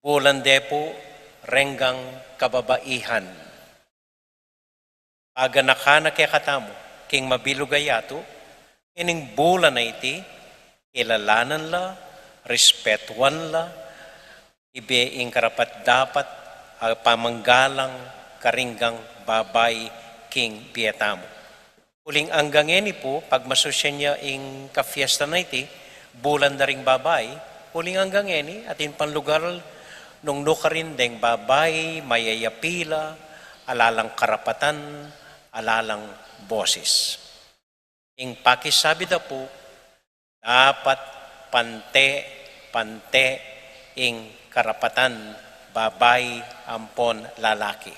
bulan de pu reng kababaihan. Paganakan na kekatamu king mabilug a yatu, ining bulan a iti, kilalanan la, respetuan la, ibe ing karapat-dapat a pamanggalang karing babai king bie tamu. Uling anggang ngeni pu, pagmasusyan ya ing kafiesta na iti, bulan da ring babai, uling anggang ngeni, atin pang lugar nung nukarin deng babai, mayayapi la, ala lang karapatan, ala lang bosis. Ing pakisabi da pu, dapat pante-pante ing karapatan babai ampon lalaki.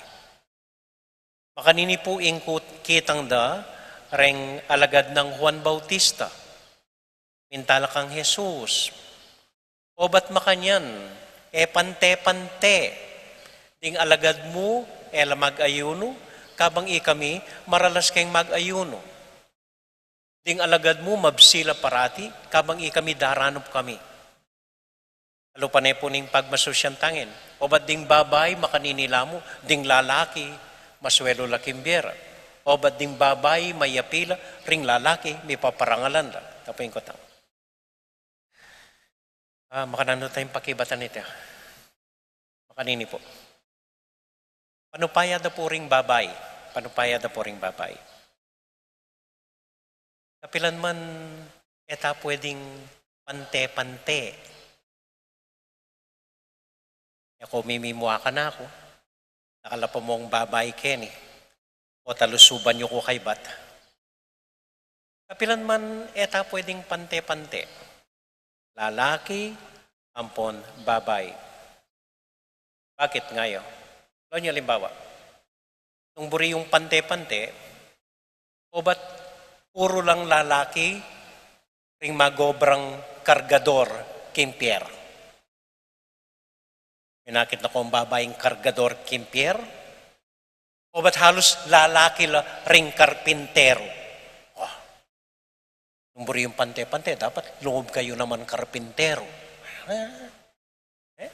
Makanini pu ing kut-, kitang da reng alagad nang Juan Bautista. Minta la kang Jesus, "O ba't makanyan, e pante-pante ding alagad mu e la mag-ayuno, kabang ikami maralas keng mag-ayuno? Ding alagad mu mabsi la parati, kabang ikami daranup kami." Alupa ne pu ning pagmasusyan tangin. O ba't ding babai makanini la mu, ding lalaki masuelu la king bie ra? O ba't ding babai mayapi la, ring lalaki mipaparangalan la? Tapu ing kutang. Ah, makananu tayung pakibatan iti? Panini po. Panupaya da po ring babai. Panupaya da po ring babai. Kapilan man e ta pwedeng pante-pante. E ko mimimua kanaku, dakal a pa mung babai keni, o talusuban yu ku kaybat. Kapilan man e ta pwedeng pante-pante. Lalaki ampon babai. Bakit nga yu? Lawen yu alimbawa, nung buri yung pante-pante, obat puru lang lalaki ring magobrang kargador king pier. Minakit na kong babaing kargador king pier, obat halus lalaki la ring karpintero. Oh. Nung buri yung pante-pante, dapat loob kayu naman karpintero. Eh?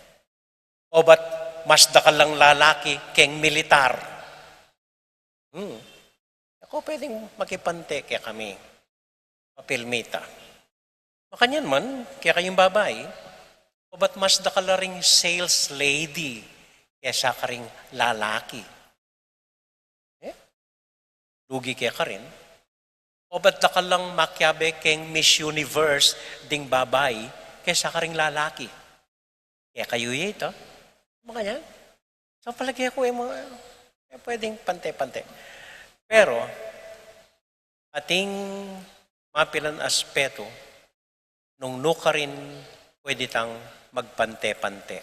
Obat mas dakal lang lalaki keng militar. Hmm. Ako pwedeng makipante kekami. Mapilmita. Makanyan man, kekayung babai, obat mas dakal la ring sales lady kesa karing lalaki. Eh? Lugi kekarin. Obat dakal lang makiabe keng Miss Universe ding babai kesa karing lalaki. Kekayu ye ita. Makanyan. So, palage ku, e mo, e pwedeng pante-pante. Pero, atin mapilan aspeto, nung nukarin pwede tang magpante-pante.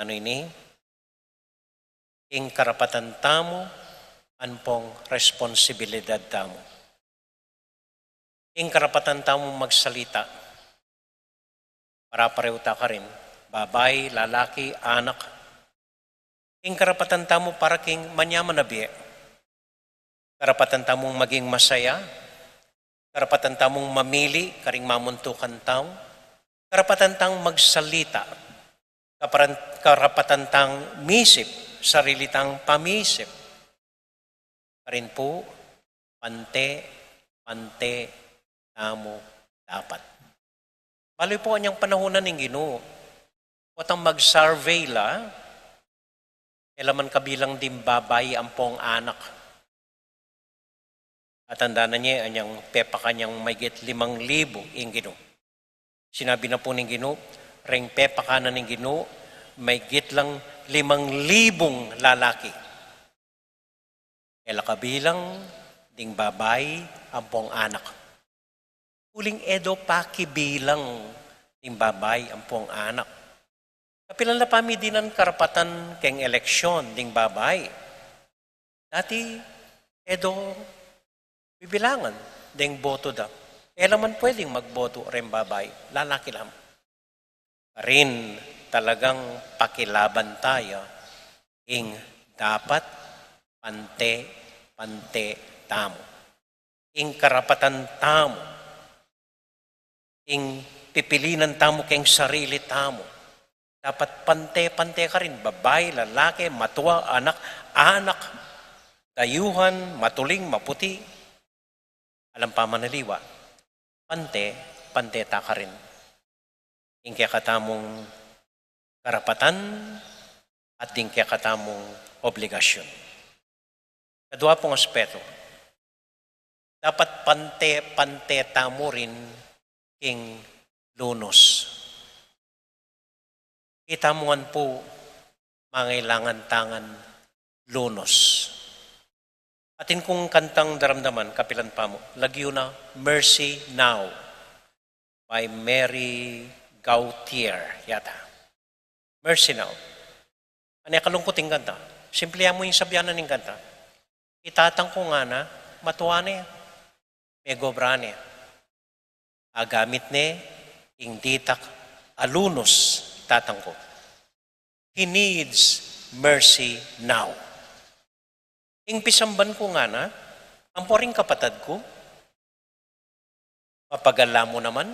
Nanu ini? Ing karapatan tamu, ampong responsibilidad tamu. Ing karapatan tamu magsalita. Pare-parehu ta karin, babai, lalaki, anak. Ing karapatan tamu para king manyaman a bie. Karapatan tamung maging masaya. Karapatan tamung mamili karing mamuntukan tau. Karapatan tang magsalita. Kaparan-, karapatan tang misip, sarili tang pamisip. Karin pu, pante, pante tamu dapat. Balu yu pu anyang panahunan ning Ginu. Potang mag-survey la, e la man kabilang ding babai ampong anak. At tandaan ye, anyang pepakan yang mahigit limang libu ing Ginu. Sinabi na pu ning Ginu, reng pepakanan ning Ginu, mahigit lang limang libung lalaki. E la kabilang ding babai ampong anak. Uling e do pakibilang ding babai ampong anak. Kapilan la pamidinan karapatan keng eleksyon ding babai. Dati, e do bibilangan deng boto da. E la man pwedeng magboto reng babai, lalaki lamang. Karin talagang pakilaban taya ing dapat pante-pante tamu. Ing karapatan tamu. Ing pipilinan tamu keng sarili tamu. Dapat pante-pante karin, babai, lalaki, matua, anak, anak, dayuhan, matuling, maputi, alang pamanaliwa. Pante, pante ta karin. Ing kekatamung karapatan at ding kekatamung obligasyon. Kadua pung aspeto, dapat pante-pante tamu rin king lunus. Ita mu ngan pu, mangailangan ta ngan lunus. Atin kung kantang daramdaman, kapilan pa mu, lagyu na Mercy Now by Mary Gauthier, yata. Mercy Now. Ane kalungkut ing kanta. Simple mu ing sabyan ning kanta. I tatang ku ngana, matua ne, megobra ne. Agamit ne ing ditak a lunus, i tatang ku. He needs mercy now. Ing pisamban ku ngana, ampo ring kapatad ku, mapagal la mu naman,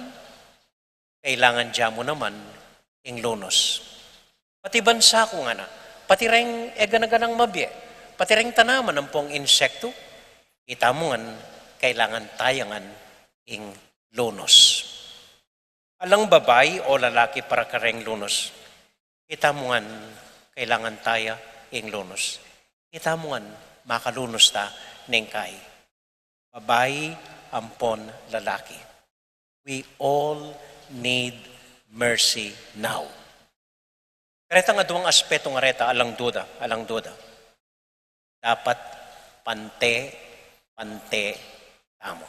kailangan da mu naman ing lunus. Pati bansa ku ngana, pati reng e gana-ganang mabie, pati reng tanaman ampong insektu, ita mu ngan kailangan taya ngan ing lunus. Alang babai o lalaki para kareng lunus. Kita mu ngan, kailangan taya ing lunus. Kita mu ngan, makalunus ta neng kai. Babai ampon lalaki. We all need mercy now. Karetang aduang aspetu ngan reta, alang duda, alang duda. Dapat pante, pante tamu.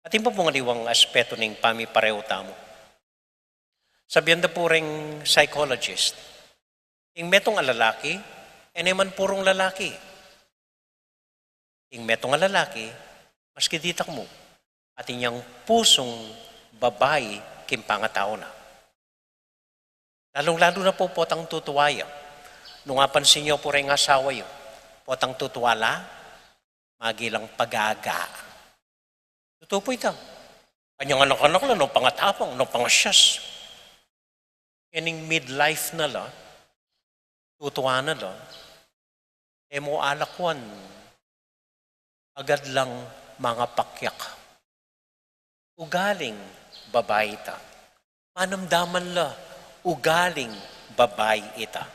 Atin pa pung aliwang aspetu ning pamiparehu tamu. Sabian da pu reng psychologist, ing metung a lalaki, e ne man purung lalaki. Ing metung a lalaki, maski ditak mu, atin yang pusung babai king pangatau na. Lalung-lalu na pu potang tutua ya. Nung apansin yu pu reng asawa yu, potang tutua la, magilang pagaga. Tutu pu ita. Anyang anak-anak la, nung pangatapang, nung pangasyas. Ining midlife na la, tutua na la, e mu alakwan, agad lang mangapakyak. Ugaling babai ita. Manamdaman la, ugaling babai ita.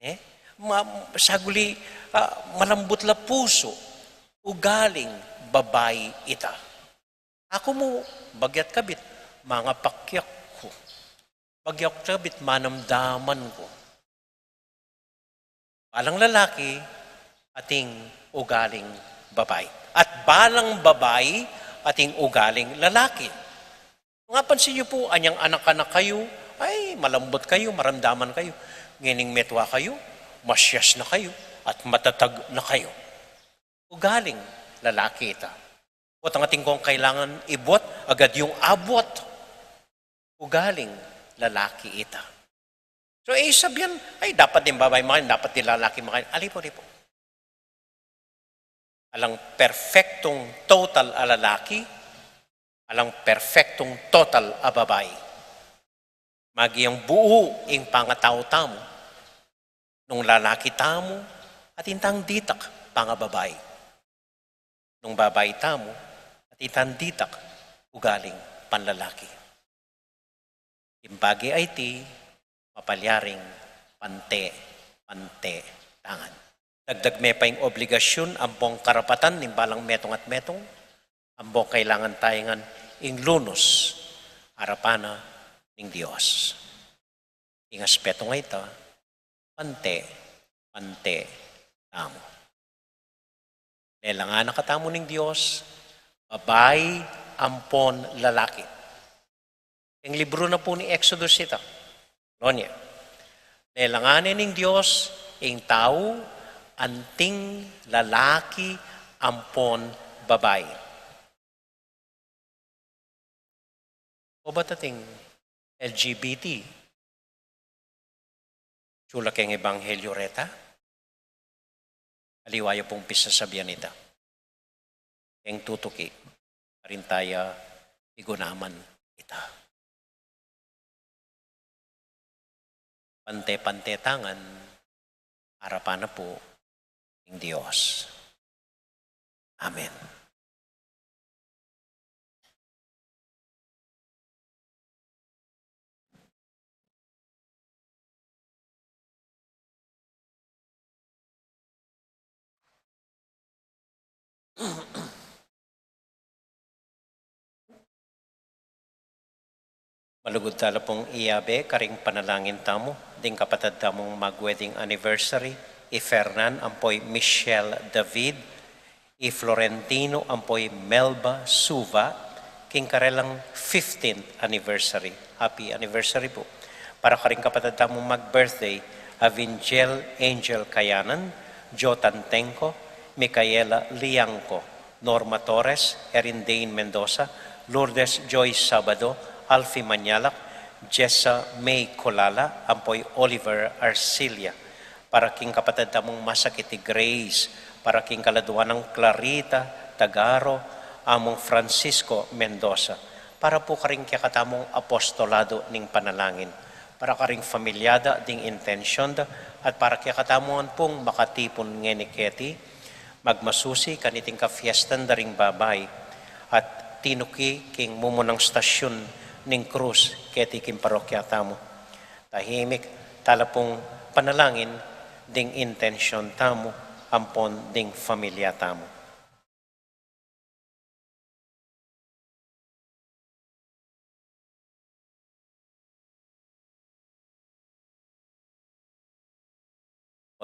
Eh? Ma-, saguli, ah, malambut la pusu, ugaling babai ita. Aku mu, bagyat kabit, mangapakyak ku. Bagyat kabit, manamdaman ku. Balang lalaki, ating ugaling babai. At balang babai, ating ugaling lalaki. Mapansin yu pu, anyang anak-anak kayu, ay, malambut kayu, maramdaman kayu. Ngening metua kayu, masyas na kayu, at matatag na kayu. Ugaling lalaki ita. Potang atin kung kailangan ibuat, agad yung abuat. Ugaling lalaki ita. So, e sabian, ay, dapat ding babai makanyan, dapat ding lalaki makanyan. Ali pu, ali pu. Alang perfectong total a lalaki, alang perfectong total a babai. Maging buu ing pangatau tamu, nung lalaki tamu, atin tang ditak pangababai. Nung babai tamu, atin tang ditak ugaling panlalaki. Ing bage a iti, mapalyaring pante, pante tangan. Dagdag me pa ing obligasyun ampong karapatan ning balang metung at metung, ampong kailangan taya ngan ing lunus arapan na ning Dios. Ing aspetu a ita, pante, pante tamu. Lelangan na katamu ning Dios, babai ampon lalaki. Ing libru na pu ning Exodus ita. Lonya. Lelangan ne ning Dios ing tau anting lalaki ampon babai. O ba tating L G B T? Sula keng ebanghelyo reta? Aliwa ya pung pisasabian ita. Keng tutuki, karin taya igunaman ita. Pante-pante tangan, arapan na pu ning Dios. Amen. Malugud tala pung iyabe karing panalangin tamu, ding kapatad tamung mag-wedding anniversary, i Fernan ampo i Michelle David, i Florentino ampo i Melba Suva, king karelang fifteenth anniversary. Happy anniversary pu. Para karing kapatad tamung mag-birthday, a Vingel Angel Kayanan, Joe Tantengco, Micaela Liangco, Norma Torres, Erin Dane Mendoza, Lourdes Joy Sabado, Alfie Mañalac, Jessa May Colala, ampo i Oliver Arcilia. Para king kapatad tamung masakit i Grace, para king kaladua nang Clarita Tagaro, Among Francisco Mendoza, para pu karing kekatamung apostolado ning panalangin, para karing familia da ding intension da, at para kekatamu ngan pung makatipun ngeni keti, magmasusi kaniting kafiestan da ring babai, at tinuki king mumunang stasyun ning krus keti king parokya tamu. Tahimik tala pung panalangin ding intensyon tamu ampon ding familia tamu.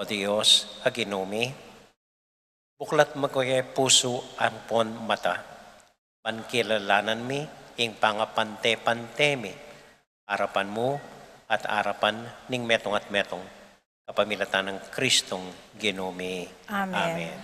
O Dios, a Ginu mi, buklat mu ke pusu ampon mata, ban kilalanan mi ing pangapante-pante mi arapan mu at arapan ning metung at metung, kapamilatan nang Kristong Ginu mi. Amen. Amen.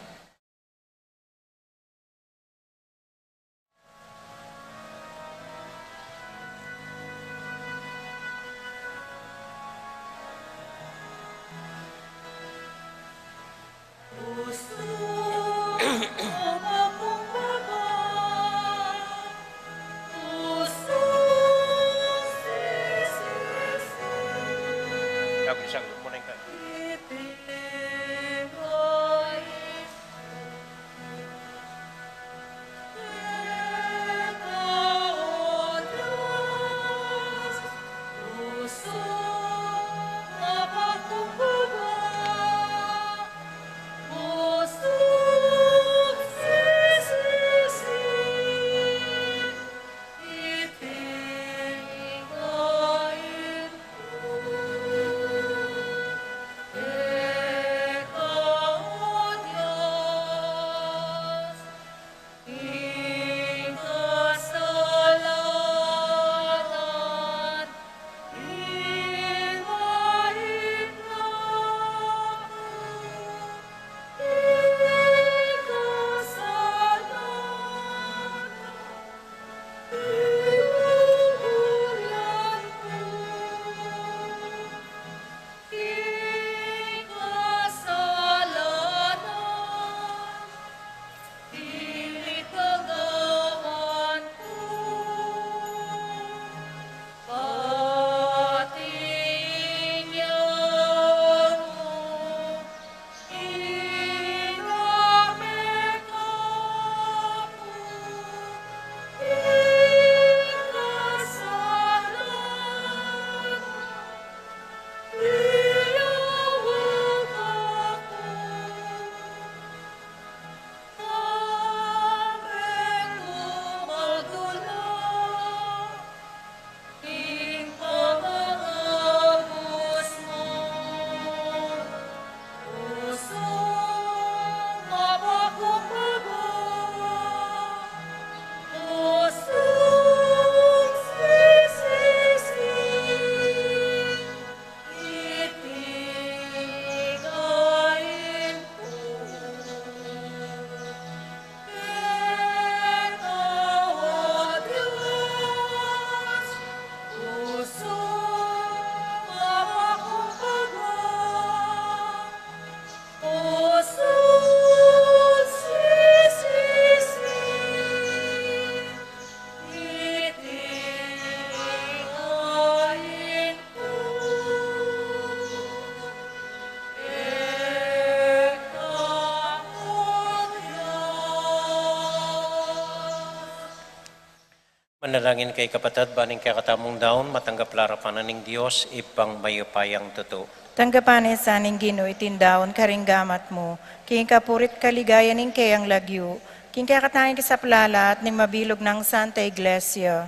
Manalangin kayu kapatad, ban ing kekatamung daun matanggap la arapan na ning Dios Ibpang mayupayang tutu. Tanggapan na sa ning Ginu iting daun karing gamat mu, king kapuri't kaligayan ning keyang lagyu, king kekatang kasaplalan at ning mabilug nang Santa Iglesia.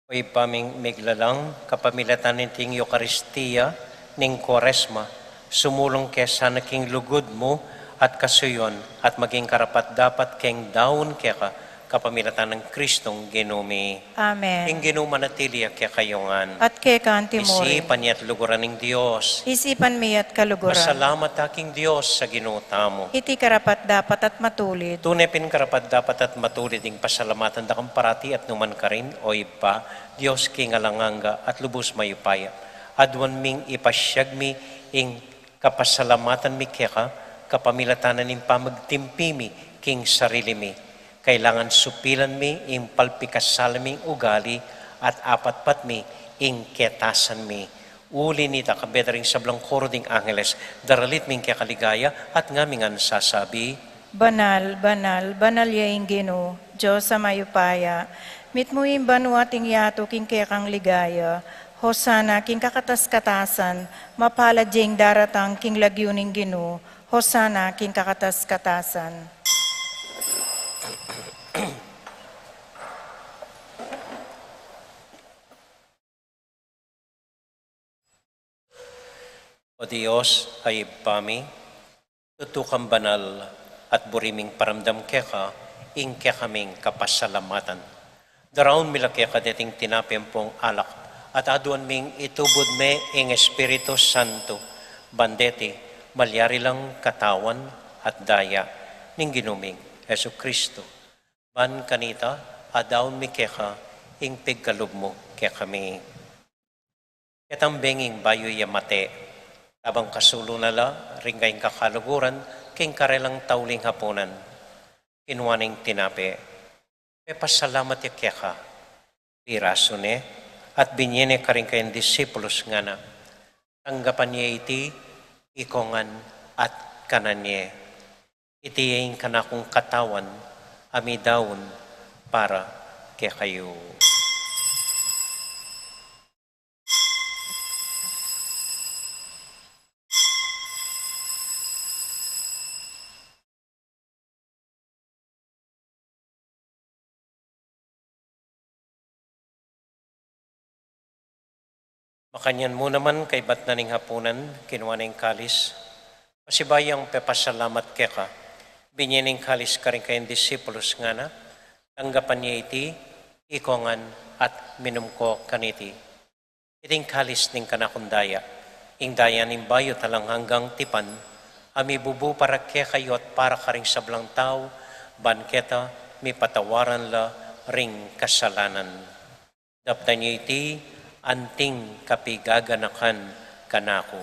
O Ibpa ming miglalang, kapamilatan niting Eukaristia ning Kuaresma, sumulung ke sana king lugud mu at kasuyuan at maging karapat-dapat keng daun keka, kapamilatan nang Kristong Ginu mi. Amen. Ing Ginu manatili ya kekayu ngan. At keka mu rin. Isipan ya't luguran ning Dios. Isipan mi ya't kaluguran. Masalamat ta king Dios a Ginu tamu. Iti karapat-dapat at matulid. Tune pin karapat-dapat at matulid ing pasalamatan da kang parati at nukarin man, o Ibpa, Dios king alang angga at lubus mayupaya. Aduan ming ipasiag mi ing kapasalamatan mi keka, kapamilatan ning pamagtimpi mi king sarili mi. Kailangan supilan mi ing palpikasala ming ugali at apatpat mi ing ketasan mi. Uli nita, kabie da ring sablang koro ding angeles, daralit mi ing keka ligaya at ngaming sasabi: Banal, banal, banal ya ing Ginu, Dios a mayupaya. Mitmu ing banua at ing yatu king kekang ligaya. Hosana king kakatas-katasan. Mapalad ya ing daratang king lagyu ning Ginu. Hosana king kakatas-katasan. O Dios a Ibpa mi, tutu kang banal, at buri ming paramdam keka ing kekaming kapasalamatan. Daraun mi la keka deting tinape ampong alak, at aduan ming itubud me ing Espiritu Santo, ban deti malyari lang katawan at daya ning Ginu ming Jesucristo. Ban kanita, adaun mi keka ing pigkalub mu kekami. Ketang benging bayu ya mate, tabang kasulu na la ring kayang kakaluguran king karelang tauling hapunan, kinua ne ing tinape, pepasalamat ya keka, pirasu ne, at binye ne karing kayang disipulus, ngana: Tanggapan ye iti ikong ngan at kanan ye. Iti ing kanakung katawan a midaun para kekayu. Makanyan mu naman kaibat na ning hapunan, kinua ne ing kalis, pasibayu yang pepasalamat keka, binye ne ing kalis karing kayang disipulus, ngana: Tanggapan ye iti ikong ngan at minum ko kaniti. Iti ing kalis ning kanakung daya, ing daya ning bayu at alang anggang tipan, a mibubu para kekayu at para karing sablang tau, ban keta mipatawaran la ring kasalanan. Daptan ye iti anting kapigaganakan kanaku.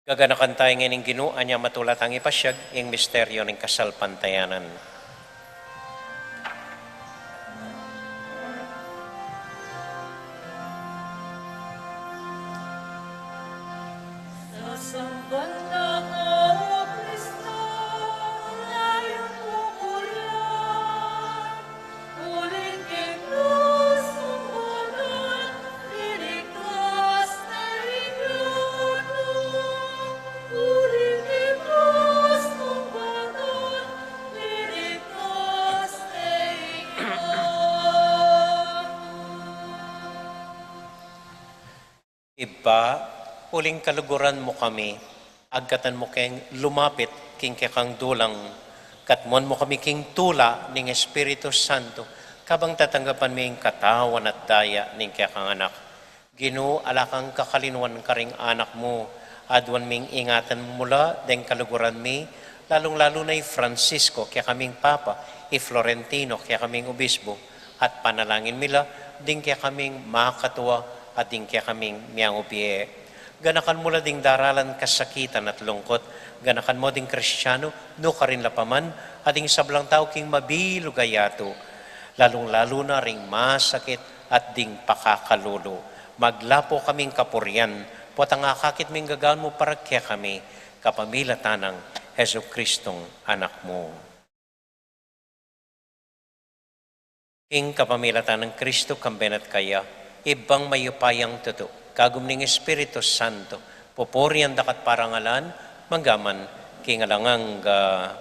Gaganakan taya ngeni ing Ginu, anya matula tang ipasiag ing misteryo ning kasalpantayanan. Ibpa, uling kaluguran mu kami, agkatan mu keng lumapit king kekang dulang, katmuan mu kami king tula ning Espiritu Santo, kabang tatanggapan mi ing katawan at daya ning kekang Anak. Ginu, ala kang kakalinuan karing anak mu, aduan ming ingatan mu la deng kaluguran mi, lalung-lalu na i Francisco, kekaming Papa, i Florentino, kekaming Obispo, at panalangin mi la ding kekaming makatua at ding kekaming miangubie. Ganakan mu la ding daralan kasakitan at lungkut, ganakan mu ding Kristiano, nukarin la pa man, at ding sablang tau king mabilug a yatu, lalung-lalu na ring masakit at ding pakakalulu. Maglapo kaming kapurian, potang akakit ming gagawan mu para kekami, kapamilatan nang Jesucristong Anak mu. King kapamilatan nang Kristo, kambe na at kaya, Ibpang mayupayang tutu, kagum ning Espiritu Santo, pupurian da ka at parangalan, mangga man king alang angga.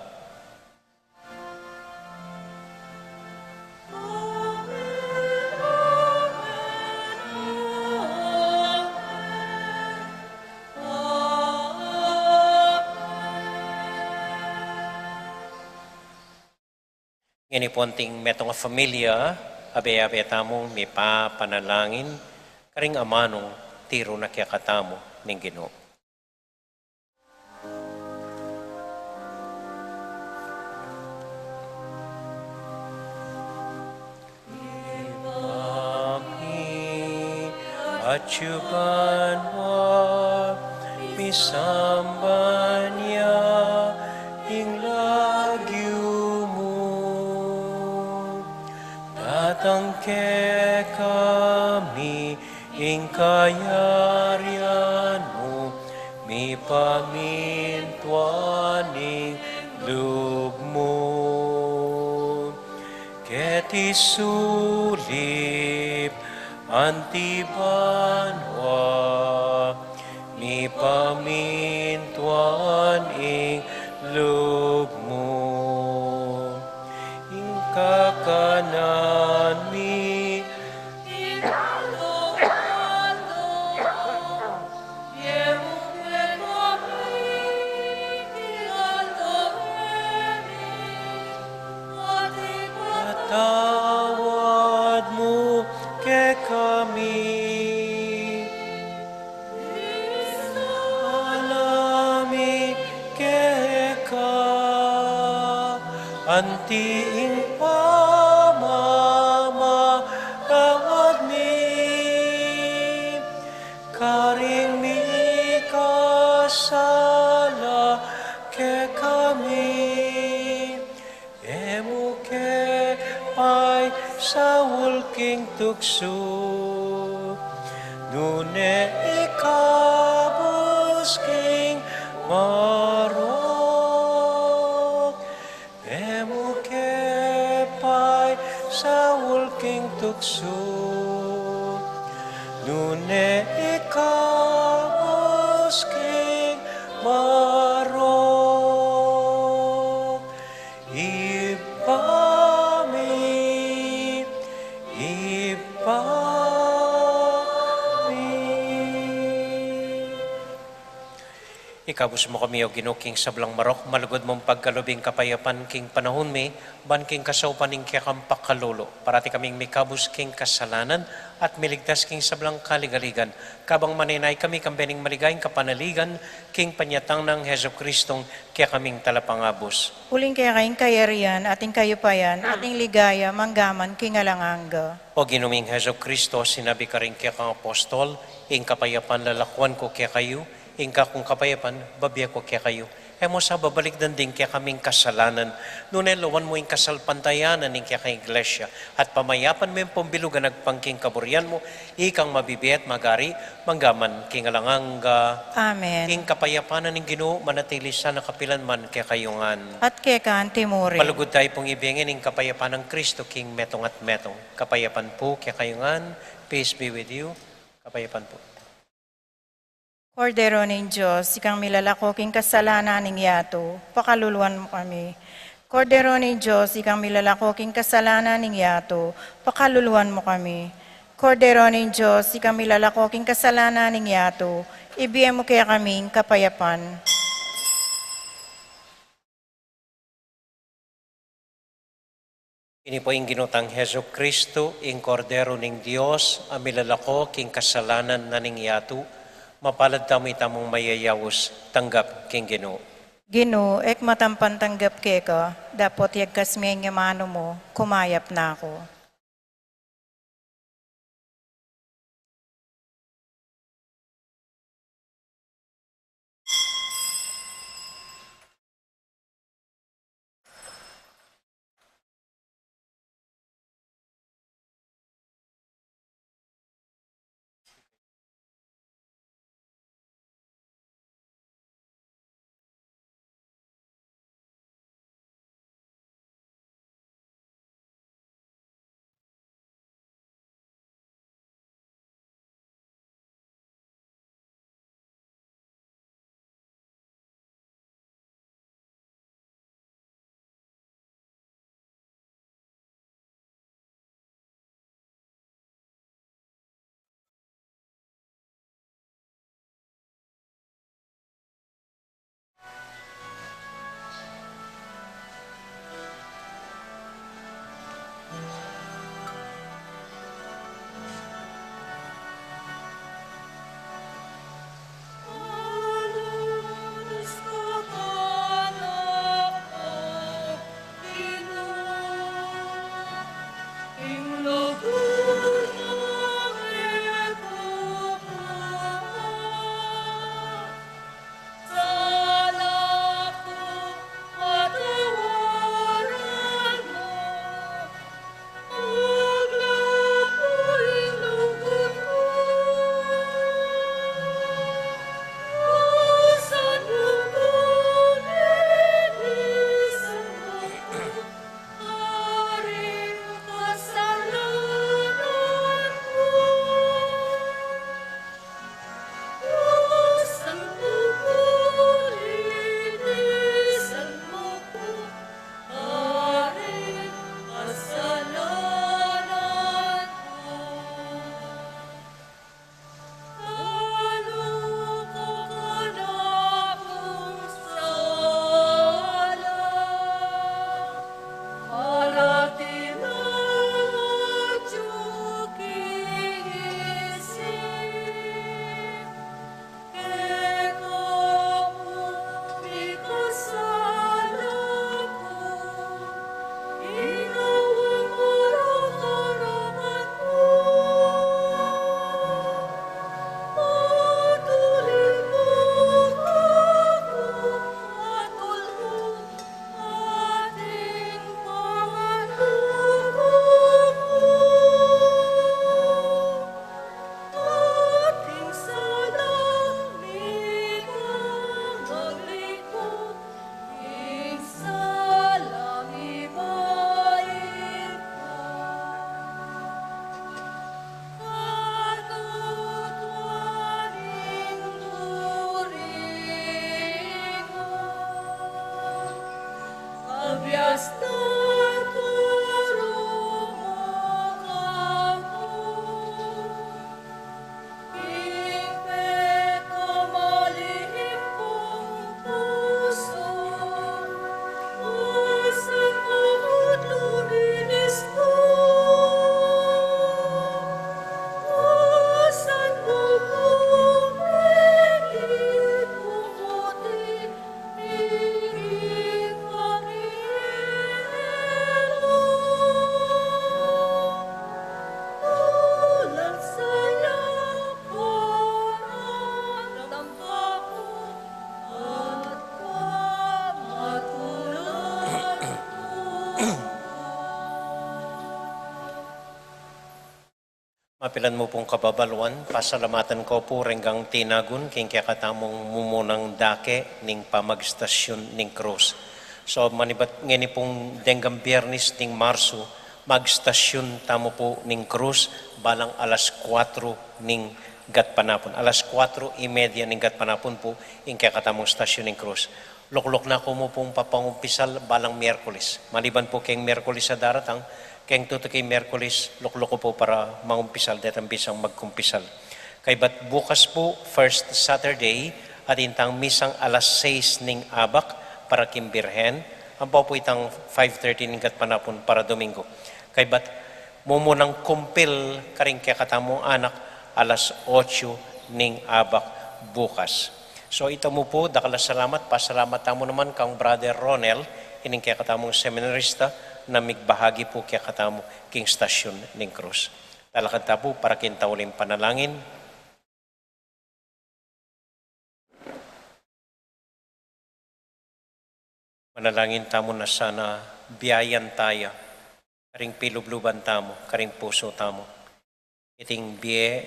Ngeni pu anting metung a familia, abe-abe tamu mipapanalangin karing amanung tiru na kekatamu ning Ginu. Ibpa mi, atsu ka banua, misamban ya ing lagyu mu, dat- Tang kekami ing kayarian mu, mipamintuan ing lub mu. Keti sulip anti banua, mipamintuan ing lub mu. Ing kakanan mi patawad mu kekami. Ala mi keka, anti ing pamamatawad mi karing mikasala kekami. E mu ke paisaul king tuksu, nune ikabus king marok. E mu ke paisaul king tuksu, nune ikabus king marok. Ibpa mi, Ibpa mi. Ikabus mu kami, O Ginu, king sablang marok, malugud mung pagkalub ing kapayapan king panahun mi, ban king kasaupan ning kekang pakalulu, parati kaming mikabus king kasalanan, at miligtas king sablang kaligaligan, kabang manenaya kami kambe ning maligayang kapanaligan, king panyatang nang Jesucristong kekaming Talapangabus. Uling keka ing kayarian, at ing kayupayan, at ing ligaya, mangga man king alang angga. O Ginu ming Jesucristo, sinabi karing kekang apostol, ing kapayapan lalakuan ku kekayu, ing kakung kapayapan bibie ku kekayu. E mu sa babalikdan ding kekaming kasalanan, nune lawan mu ing kasalpantayanan ning kekang Iglesia, at pamayapan me ing pambilug a agpang king kaburian mu, ikang mabibie at magari, mangga man king alang angga. Amen. Ing kapayapan ning Ginu manatili sana kapilan man kekayu ngan. At keka anti mu rin. Malugud tayu pung ibie ngan ing kapayapan nang Kristo king metung at metung. Kapayapan pu kekayu ngan. Peace be with you. Kapayapan pu. Kordero ning Dios, ikang milalako king kasalanan ning yatu, pakaluluan mu kami. Kordero ning Dios, ikang milalako king kasalanan ning yatu, pakaluluan mu kami. Kordero ning Dios, ikang milalako king kasalanan ning yatu, ibie mu kekami ing kapayapan. Ini pu ing Ginu tang Jesucristo, ing Kordero ning Dios, a milalako king kasalanan na ning yatu, mapalad tamu itamung mayayaus tanggap king Ginu. Ginu, e ku matampan tanggap keka, dapot yagkas me ing amanu mu, kumayap na ku. Mapilan mu pung kababaluan, pasalamatan ko pu reng tinagun king kekatamung mumunang dake ning pamagstasyon ning krus. So, manibat ngeni pung denggang Biyernes ning Marsu, magstasyon tamu pu ning krus balang alas kuatro ning gatpanapun. Alas kuatro y media ning gatpanapun pu ing kekatamung stasyon ning krus. Lukluk na ku mu pung papangumpisal balang Miyerkules. Maliban pu keng Miyerkules a daratang, keng tutuking Miyerkules, lukluk ku pu para mangumpisal, detang bisang magkumpisal. Kaybat bukas pu, first Saturday, atin tang misang alas sais ning abak para king Birhen, ampo pu itang five thirty ning gatpanapun para Domingo. Kaybat mumunang kumpil karing kekatamung anak alas otso ning abak bukas. So, ita mu pu, dakal a salamat, pasalamat tamu naman kang Brother Ronel, ining kekatamung seminarista, na migbahagi pu kekatamu king stasyon ning krus. Talakad ta pu para king tauling panalangin. Manalangin tamu na sana biayan taya karing pilubluban tamu, karing pusu tamu. Iting bie,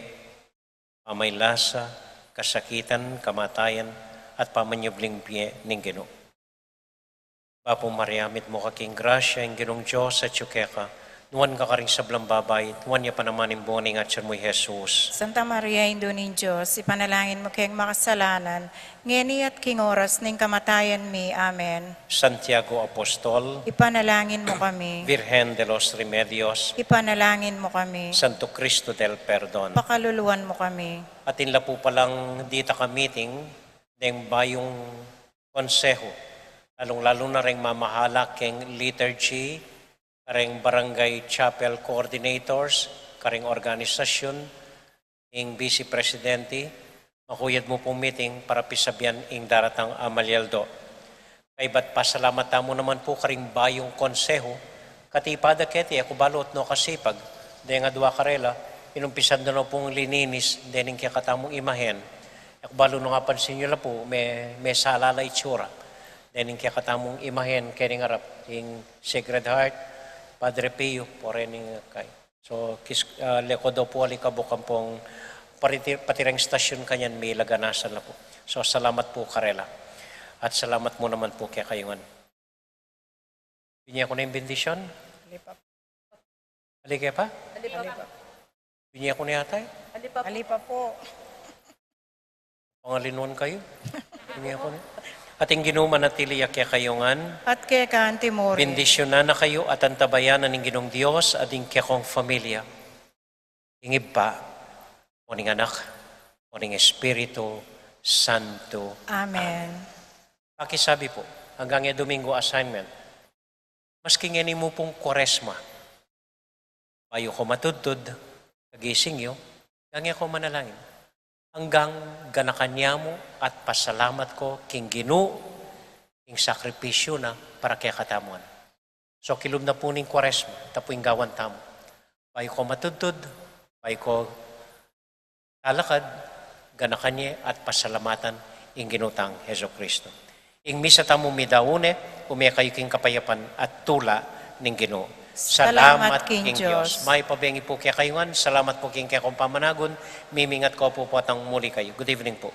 pamaylasa, kasakitan, kamatayan, at pamanyubling bie ning Ginu. Bapu Maria, mitmu ka king grasya, ing Ginung Dios atyu keka, nuan ka karing sablang babai, nuan ya pa naman ing bunga ning atyan mu, i Jesus. Santa Maria, Indu ning Dios, ipanalangin mu keng makasalanan, ngeni at king oras ning kamatayan mi. Amen. Santiago Apostol, ipanalangin mu kami. Virgen de los Remedios, ipanalangin mu kami. Santo Cristo del Perdon, pakaluluan mu kami. Atin la pu palang dita ka meeting, deng bayung konseho, lalung-lalu na reng mamahala keng liturgy, kareng barangay chapel coordinators, kareng organisasyon, ing vice presidente, makuyad mu pung meeting para pisabian ing daratang a malyaldo. Kaybat pasalamat tamu naman pu karing bayung konseho, katipada keti, e ku balu ot no kasipag, deng adua karela, inumpisan da no pung lininis dening kekatamung imahen. E ku balu nung apansin yu la pu, me, mesala la itsura dening kekatamung imahen kening arap, ing Sacred Heart, Padre Pio, pore ning kay. So, kis, ah, lekod o pu alikabuk ampong pati, pati reng stasyon kanyan milaganasan la pu. So, salamat pu karela. At salamat mu naman pu kekayu ngan. Binye ku na ing bendisyon? Ali pa. Ali ke pa? Ali pa. Binye ku na yata, e? Ali pa pu. Pangalinuan kayu. Binye ku na. At ing Ginu manatili ya kekayu ngan. At keka anti mu rin. Bendisyunan na kayu at antabayanan ning Ginung Dios at ing kekong familia. Ing Ibpa, o ning Anak, o ning Espiritu Santo. Amen. Pakisabi pu, anggang e Domingo assignment. Maski ngeni mu pung Kuaresma, bayu ko matudtud, kagising yu, anggang e ko manalangin. Anggang ganakan ya mu at pasalamat ko king Ginu, ing sakripisyu na para kekatamu ngan. So, kilub na pu ning Kuaresma, ita pu ing gawan tamu. Bayu ko matudtud, bayu ko talakad, ganakan ye at pasalamatan ing Ginu tang Jesucristo. Ing misa tamu midaun ne, ume kayu king kapayapan at tula ning Ginu. Salamat king Dios. Mayap a bengi pu kekayu ngan, salamat pu king kekong pamanagun, mimingat ko pu potang muli kayu. Good evening pu.